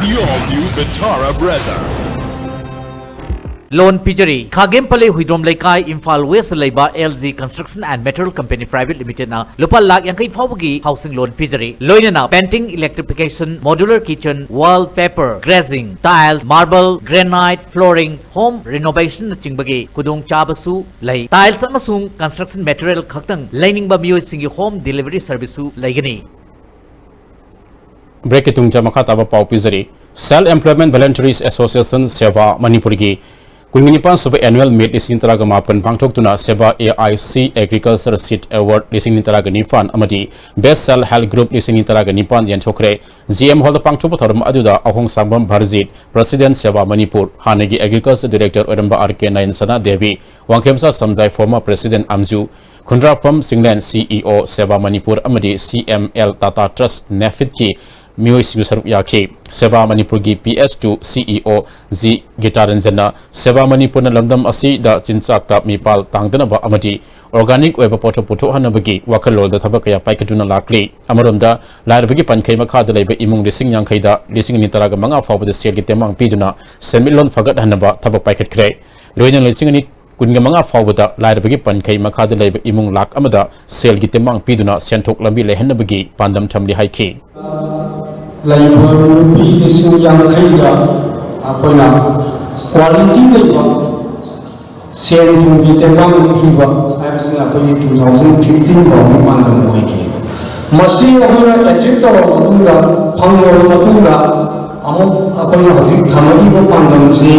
The all-new Vitara Brezza. Loan ꯄꯤꯖꯔꯤ꯫ ꯈꯥꯒꯦꯝꯄꯜꯂꯤ Huidrom ꯂꯩꯀꯥꯏ, Imphal west ꯂꯩꯕ L G Construction and Material Company Private Limited ꯅ ꯂꯨꯄꯥ ꯂꯥꯈ ꯌꯥꯡꯈꯩ ꯐꯥꯎꯕꯒꯤ housing loan ꯄꯤꯖꯔꯤ꯫ ꯂꯣꯏꯅꯅ painting, electrification, modular kitchen, wall paper, glazing, tiles, marble, granite, flooring, home renovation ꯅꯆꯤꯡꯕꯒꯤ ꯈꯨꯗꯣꯡꯆꯥꯕꯁꯨ ꯂꯩ꯫ Tiles ꯑꯃꯁꯨꯡ construction material ꯈꯛꯇꯪ ꯂꯩꯅꯤꯡꯕ ꯃꯤꯑꯣꯏꯁꯤꯡꯒꯤ home delivery service ꯁꯨ ꯂꯩꯒꯅꯤ꯫ Break ꯀꯤ ꯇꯨꯡꯗ ꯃꯈꯥ ꯇꯥꯕ ꯄꯥꯎ ꯄꯤꯖꯔꯤ꯫ Self Employment Volunteers Association ꯁꯦꯕꯥ ꯃꯅꯤꯄꯨꯔꯒꯤ ꯀꯨꯟꯅꯤꯄꯥꯟ ꯁꯨꯕ annual meet ꯂꯤꯁꯤꯡ ꯇꯔꯥꯒ ꯃꯥꯄꯟ ꯄꯥꯡꯊꯣꯛꯇꯨꯅ ꯁꯦꯕꯥ A I C Agriculture Seed Award ꯂꯤꯁꯤꯡ ꯇꯔꯥꯒ ꯅꯤꯄꯥꯟ ꯑꯃꯗꯤ Best Self Help Group ꯂꯤꯁꯤꯡ ꯇꯔꯥꯒ ꯅꯤꯄꯥꯟ ꯌꯦꯟꯊꯣꯛꯈ꯭ꯔꯦ꯫ G M Hall ꯗ ꯄꯥꯡꯊꯣꯛꯄ ꯊꯧꯔꯝ ꯑꯗꯨꯗ ꯑꯍꯣꯡꯁꯥꯡꯕꯝ ꯚꯔꯖꯤꯠ, President ꯁꯦꯕꯥ ꯃꯅꯤꯄꯨꯔ, ꯍꯥꯟꯅꯒꯤ Agriculture Director ꯑꯣꯏꯔꯝꯕ R K ꯅꯌꯟꯁꯅꯥ Devi, Wangkhemcha ꯁꯝꯖꯥꯏ, former President ꯑꯝꯖꯨ, ꯈꯨꯟꯗ꯭ꯔꯥꯛꯄꯝ ꯆꯤꯡꯂꯦꯟ, C E O ꯁꯦꯕꯥ ꯃꯅꯤꯄꯨꯔ ꯑꯃꯗꯤ C M L Tata Trust NAFED ꯀꯤ ꯃꯤꯑꯣꯏꯁꯤꯡꯁꯨ ꯁꯔꯨꯛ ꯌꯥꯈꯤ꯫ ꯁꯦꯕꯥ ꯃꯅꯤꯄꯨꯔꯒꯤ P S two C E O G ꯒꯤꯇꯥꯔꯦꯟꯖꯟꯅ ꯁꯦꯕꯥ ꯃꯅꯤꯄꯨꯔꯅ ꯂꯝꯗꯝ ꯑꯁꯤꯗ ꯆꯤꯟꯖꯥꯛꯇ ꯃꯤꯄꯥꯜ ꯇꯥꯡꯗꯅꯕ ꯑꯃꯗꯤ organic ꯑꯣꯏꯕ ꯄꯣꯠꯊꯣꯛ ꯄꯨꯊꯣꯛꯍꯟꯅꯕꯒꯤ ꯋꯥꯈꯜꯂꯣꯟꯗ ꯊꯕꯛ ꯀꯌꯥ ꯄꯥꯏꯈꯠꯇꯨꯅ ꯂꯥꯛꯂꯤ꯫ ꯑꯃꯔꯣꯝꯗ, ꯂꯥꯏꯔꯕꯒꯤ ꯄꯟꯈꯩ ꯃꯈꯥꯗ ꯂꯩꯕ ꯏꯃꯨꯡ ꯂꯤꯁꯤꯡ ꯌꯥꯡꯈꯩꯗ ꯂꯤꯁꯤꯡ ꯑꯅꯤ ꯇꯔꯥꯒ ꯃꯉꯥ ꯐꯥꯎꯕꯗ ꯁꯦꯜꯒꯤ ꯇꯦꯡꯕꯥꯡ ꯄꯤꯗꯨꯅ ꯁꯦꯟꯃꯤꯠꯂꯣꯟ ꯐꯒꯠꯍꯟꯅꯕ ꯊꯕꯛ ꯄꯥꯏꯈꯠꯈ꯭ꯔꯦ꯫ ꯂꯣꯏꯅꯅ ꯂꯤꯁꯤꯡ ꯑꯅꯤ ꯀꯨꯟꯒ ꯃꯉꯥ ꯐꯥꯎꯕꯗ ꯂꯥꯏꯔꯕꯒꯤ ꯄꯟꯈꯩ ꯃꯈꯥꯗ ꯂꯩꯕ ꯏꯃꯨꯡ ꯂꯥꯈ ꯑꯃꯗ ꯁꯦꯜꯒꯤ ꯇꯦꯡꯕꯥꯡ ꯄꯤꯗꯨꯅ ꯁꯦꯟꯊꯣꯛ ꯂꯝꯕꯤ ꯂꯩꯍꯟꯅꯕꯒꯤ ꯄꯥꯟꯗꯝ ꯊꯝꯂꯤ ꯍꯥꯏꯈꯤ꯫ ꯂꯩꯕ ꯅꯨꯄꯤ ꯂꯤꯁꯤꯡ ꯌꯥꯡꯈꯩꯗ ꯑꯩꯈꯣꯏꯅ quality ꯂꯩꯕ ꯁꯦꯟ ꯊꯨꯝꯒꯤ ꯇꯦꯡꯕꯥꯡ ꯄꯤꯕ ꯍꯥꯏꯕꯁꯤꯅ ꯑꯩꯈꯣꯏꯒꯤ two thousand fifteen ꯐꯥꯎꯒꯤ ꯄꯥꯟꯗꯝ ꯑꯣꯏꯈꯤ꯫ ꯃꯁꯤ ꯑꯩꯈꯣꯏꯅ achieve ꯇꯧꯔꯕ ꯃꯇꯨꯡꯗ, ꯐꯪꯂꯕ ꯃꯇꯨꯡꯗ, ꯑꯃꯨꯛ ꯑꯩꯈꯣꯏꯅ ꯍꯧꯖꯤꯛ ꯊꯝꯃꯛꯏꯕ ꯄꯥꯟꯗꯝꯁꯤ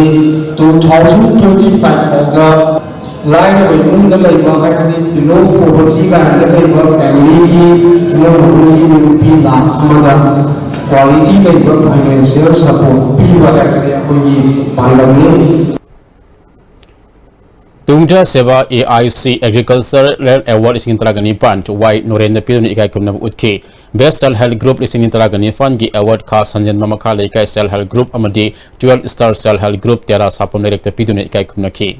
two thousand twenty five ꯐꯥꯎꯗ ꯂꯥꯏꯔꯕ ꯏꯃꯨꯡꯗ ꯂꯩꯕ, ꯍꯥꯏꯕꯗꯤ below poverty line ꯗ ꯂꯩꯕ family ꯒꯤ ꯏꯃꯨꯡ ꯃꯅꯨꯡꯒꯤ ꯅꯨꯄꯤ ꯂꯥꯈ ꯑꯃꯗ quality ꯂꯩꯕ financial support ꯄꯤꯕ ꯍꯥꯏꯕꯁꯦ ꯑꯩꯈꯣꯏꯒꯤ ꯄꯥꯟꯗꯝꯅꯤ꯫ ꯇꯨꯡꯗ ꯁꯦꯕꯥ A I C Agricultural Award ꯂꯤꯁꯤꯡ ꯇꯔꯥꯒ ꯅꯤꯄꯥꯟ ꯋꯥꯏ ꯅꯣꯔꯦꯟꯗ ꯄꯤꯗꯨꯅ ꯏꯀꯥꯏ ꯈꯨꯝꯅꯕ ꯎꯠꯈꯤ꯫ Best Self Help Group ꯂꯤꯁꯤꯡ ꯇꯔꯥꯒ ꯅꯤꯄꯥꯟꯒꯤ award ꯈꯥ ꯁꯟꯖꯦꯟꯕꯝ ꯃꯈꯥ ꯂꯩꯀꯥꯏ Self Help Group ꯑꯃꯗꯤ Twelve Star Self Help Group ꯇꯦꯔꯥ ꯁꯥꯄꯝ ꯂꯩꯔꯛꯇ ꯄꯤꯗꯨꯅ ꯏꯀꯥꯏ ꯈꯨꯝꯅꯈꯤ꯫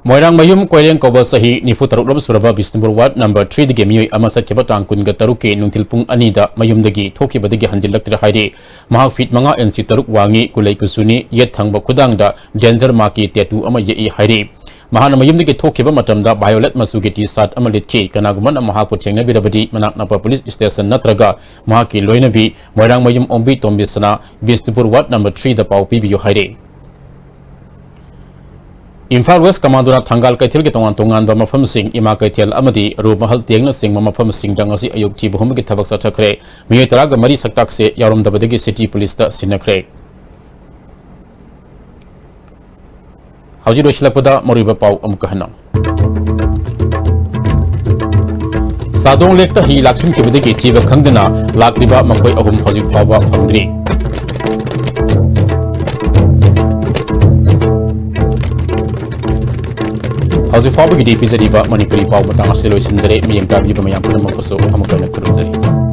ꯃꯣꯏꯔꯥꯡꯃꯌꯨꯝ ꯀꯣꯏꯔꯦꯡ ꯀꯧꯕ ꯆꯍꯤ ꯅꯤꯐꯨ ꯇꯔꯨꯛ ꯂꯣꯝ ꯁꯨꯔꯕ ꯕꯤꯁꯅꯨꯄꯨꯔ ꯋꯥꯔꯗ ꯅꯝꯕꯔ ꯊ꯭ꯔꯤꯗꯒꯤ ꯃꯤꯑꯣꯏ ꯑꯃ ꯆꯠꯈꯤꯕ ꯇꯥꯡ ꯀꯨꯟꯒ ꯇꯔꯨꯛꯀꯤ ꯅꯨꯡꯊꯤꯜ ꯄꯨꯡ ꯑꯅꯤꯗ ꯃꯌꯨꯝꯗꯒꯤ ꯊꯣꯛꯈꯤꯕꯗꯒꯤ ꯍꯟꯖꯤꯜꯂꯛꯇ꯭ꯔꯦ ꯍꯥꯏꯔꯤ꯫ ꯃꯍꯥꯛ ꯐꯤꯠ ꯃꯉꯥ ꯏꯟꯆꯤ ꯇꯔꯨꯛ ꯋꯥꯡꯉꯤ, ꯀꯨꯂꯩ ꯀꯨꯆꯨꯅꯤ, ꯌꯦꯠ ꯊꯪꯕ ꯈꯨꯗꯥꯡꯗ danger mark ꯀꯤ tattoo ꯑꯃ ꯌꯦꯛꯏ ꯍꯥꯏꯔꯤ꯫ ꯃꯍꯥꯛꯅ ꯃꯌꯨꯝꯗꯒꯤ ꯊꯣꯛꯈꯤꯕ ꯃꯇꯝꯗ violet ꯃꯆꯨꯒꯤ T-shirt ꯑꯃ ꯂꯤꯠꯈꯤ꯫ ꯀꯅꯥꯒꯨꯝꯕꯅ ꯃꯍꯥꯛꯄꯨ ꯊꯦꯡꯅꯕꯤꯔꯕꯗꯤ ꯃꯅꯥꯛ ꯅꯛꯄ police station ꯅꯠꯇ꯭ꯔꯒ ꯃꯍꯥꯛꯀꯤ ꯂꯣꯏꯅꯕꯤ ꯃꯣꯏꯔꯥꯡꯃꯌꯨꯝ ꯑꯣꯝꯕꯤ ꯇꯣꯝꯕꯤꯁꯅꯥ, ꯕꯤꯁꯅꯨꯄꯨꯔ ꯋꯥꯔꯗ ꯅꯝꯕꯔ ꯊ꯭ꯔꯤꯗ ꯄꯥꯎ ꯄꯤꯕꯤꯌꯨ ꯍꯥꯏꯔꯤ꯫ ꯏꯝꯐꯥꯜ ꯋꯦꯁ ꯀꯃꯥꯟꯗꯣꯅ ꯊꯪꯒꯥꯜ ꯀꯩꯊꯦꯜꯒꯤ ꯇꯣꯉꯥꯟ ꯇꯣꯉꯥꯟꯕ ꯃꯐꯝꯁꯤꯡ, ꯏꯃꯥ ꯀꯩꯊꯦꯜ ꯑꯃꯗꯤ ꯔꯨ ꯃꯍꯜ ꯇꯦꯡꯅꯆꯤꯡꯕ ꯃꯐꯝꯁꯤꯡꯗ ꯉꯁꯤ ꯑꯌꯨꯛ ꯊꯤꯕ ꯍꯨꯝꯕꯒꯤ ꯊꯕꯛ ꯆꯠꯊꯈ꯭ꯔꯦ꯫ ꯃꯤꯑꯣꯏ ꯇꯔꯥꯒ ꯃꯔꯤ ꯁꯛꯇꯥꯛꯁꯦ ꯌꯥꯎꯔꯝꯗꯕꯗꯒꯤ city police ꯇ ꯁꯤꯟꯅꯈ꯭ꯔꯦ꯫ ꯍꯧꯖꯤꯛ ꯂꯣꯏꯁꯤꯜꯂꯛꯄꯗ ꯃꯔꯨꯑꯣꯏꯕ ꯄꯥꯎ ꯑꯃꯨꯛꯀ ꯍꯟꯅ꯫ ꯆꯥꯗꯣꯡ ꯂꯦꯛꯇ ꯍꯤ ꯂꯥꯛꯁꯤꯟꯈꯤꯕꯗꯒꯤ ꯊꯤꯕ ꯈꯪꯗꯅ ꯂꯥꯛꯂꯤꯕ ꯃꯈꯣꯏ ꯑꯍꯨꯝ ꯍꯧꯖꯤꯛ ꯐꯥꯎꯕ ꯐꯪꯗ꯭ꯔꯤ꯫ ꯍꯧꯖꯤꯛ ꯐꯥꯎꯕꯒꯤꯗꯤ ꯄꯤꯖꯔꯤꯕ ꯃꯅꯤꯄꯨꯔꯤ ꯄꯥꯎ ꯃꯇꯥꯡ ꯑꯁꯤ ꯂꯣꯏꯁꯤꯟꯖꯔꯦ꯫ ꯃꯤꯠꯌꯦꯡ ꯇꯥꯕꯤꯕ ꯃꯌꯥꯝ ꯄꯨꯝꯅꯃꯛꯄꯨꯁꯨ ꯑꯃꯨꯛꯀ ꯍꯟꯅ ꯈꯨꯔꯨꯝꯖꯔꯤ꯫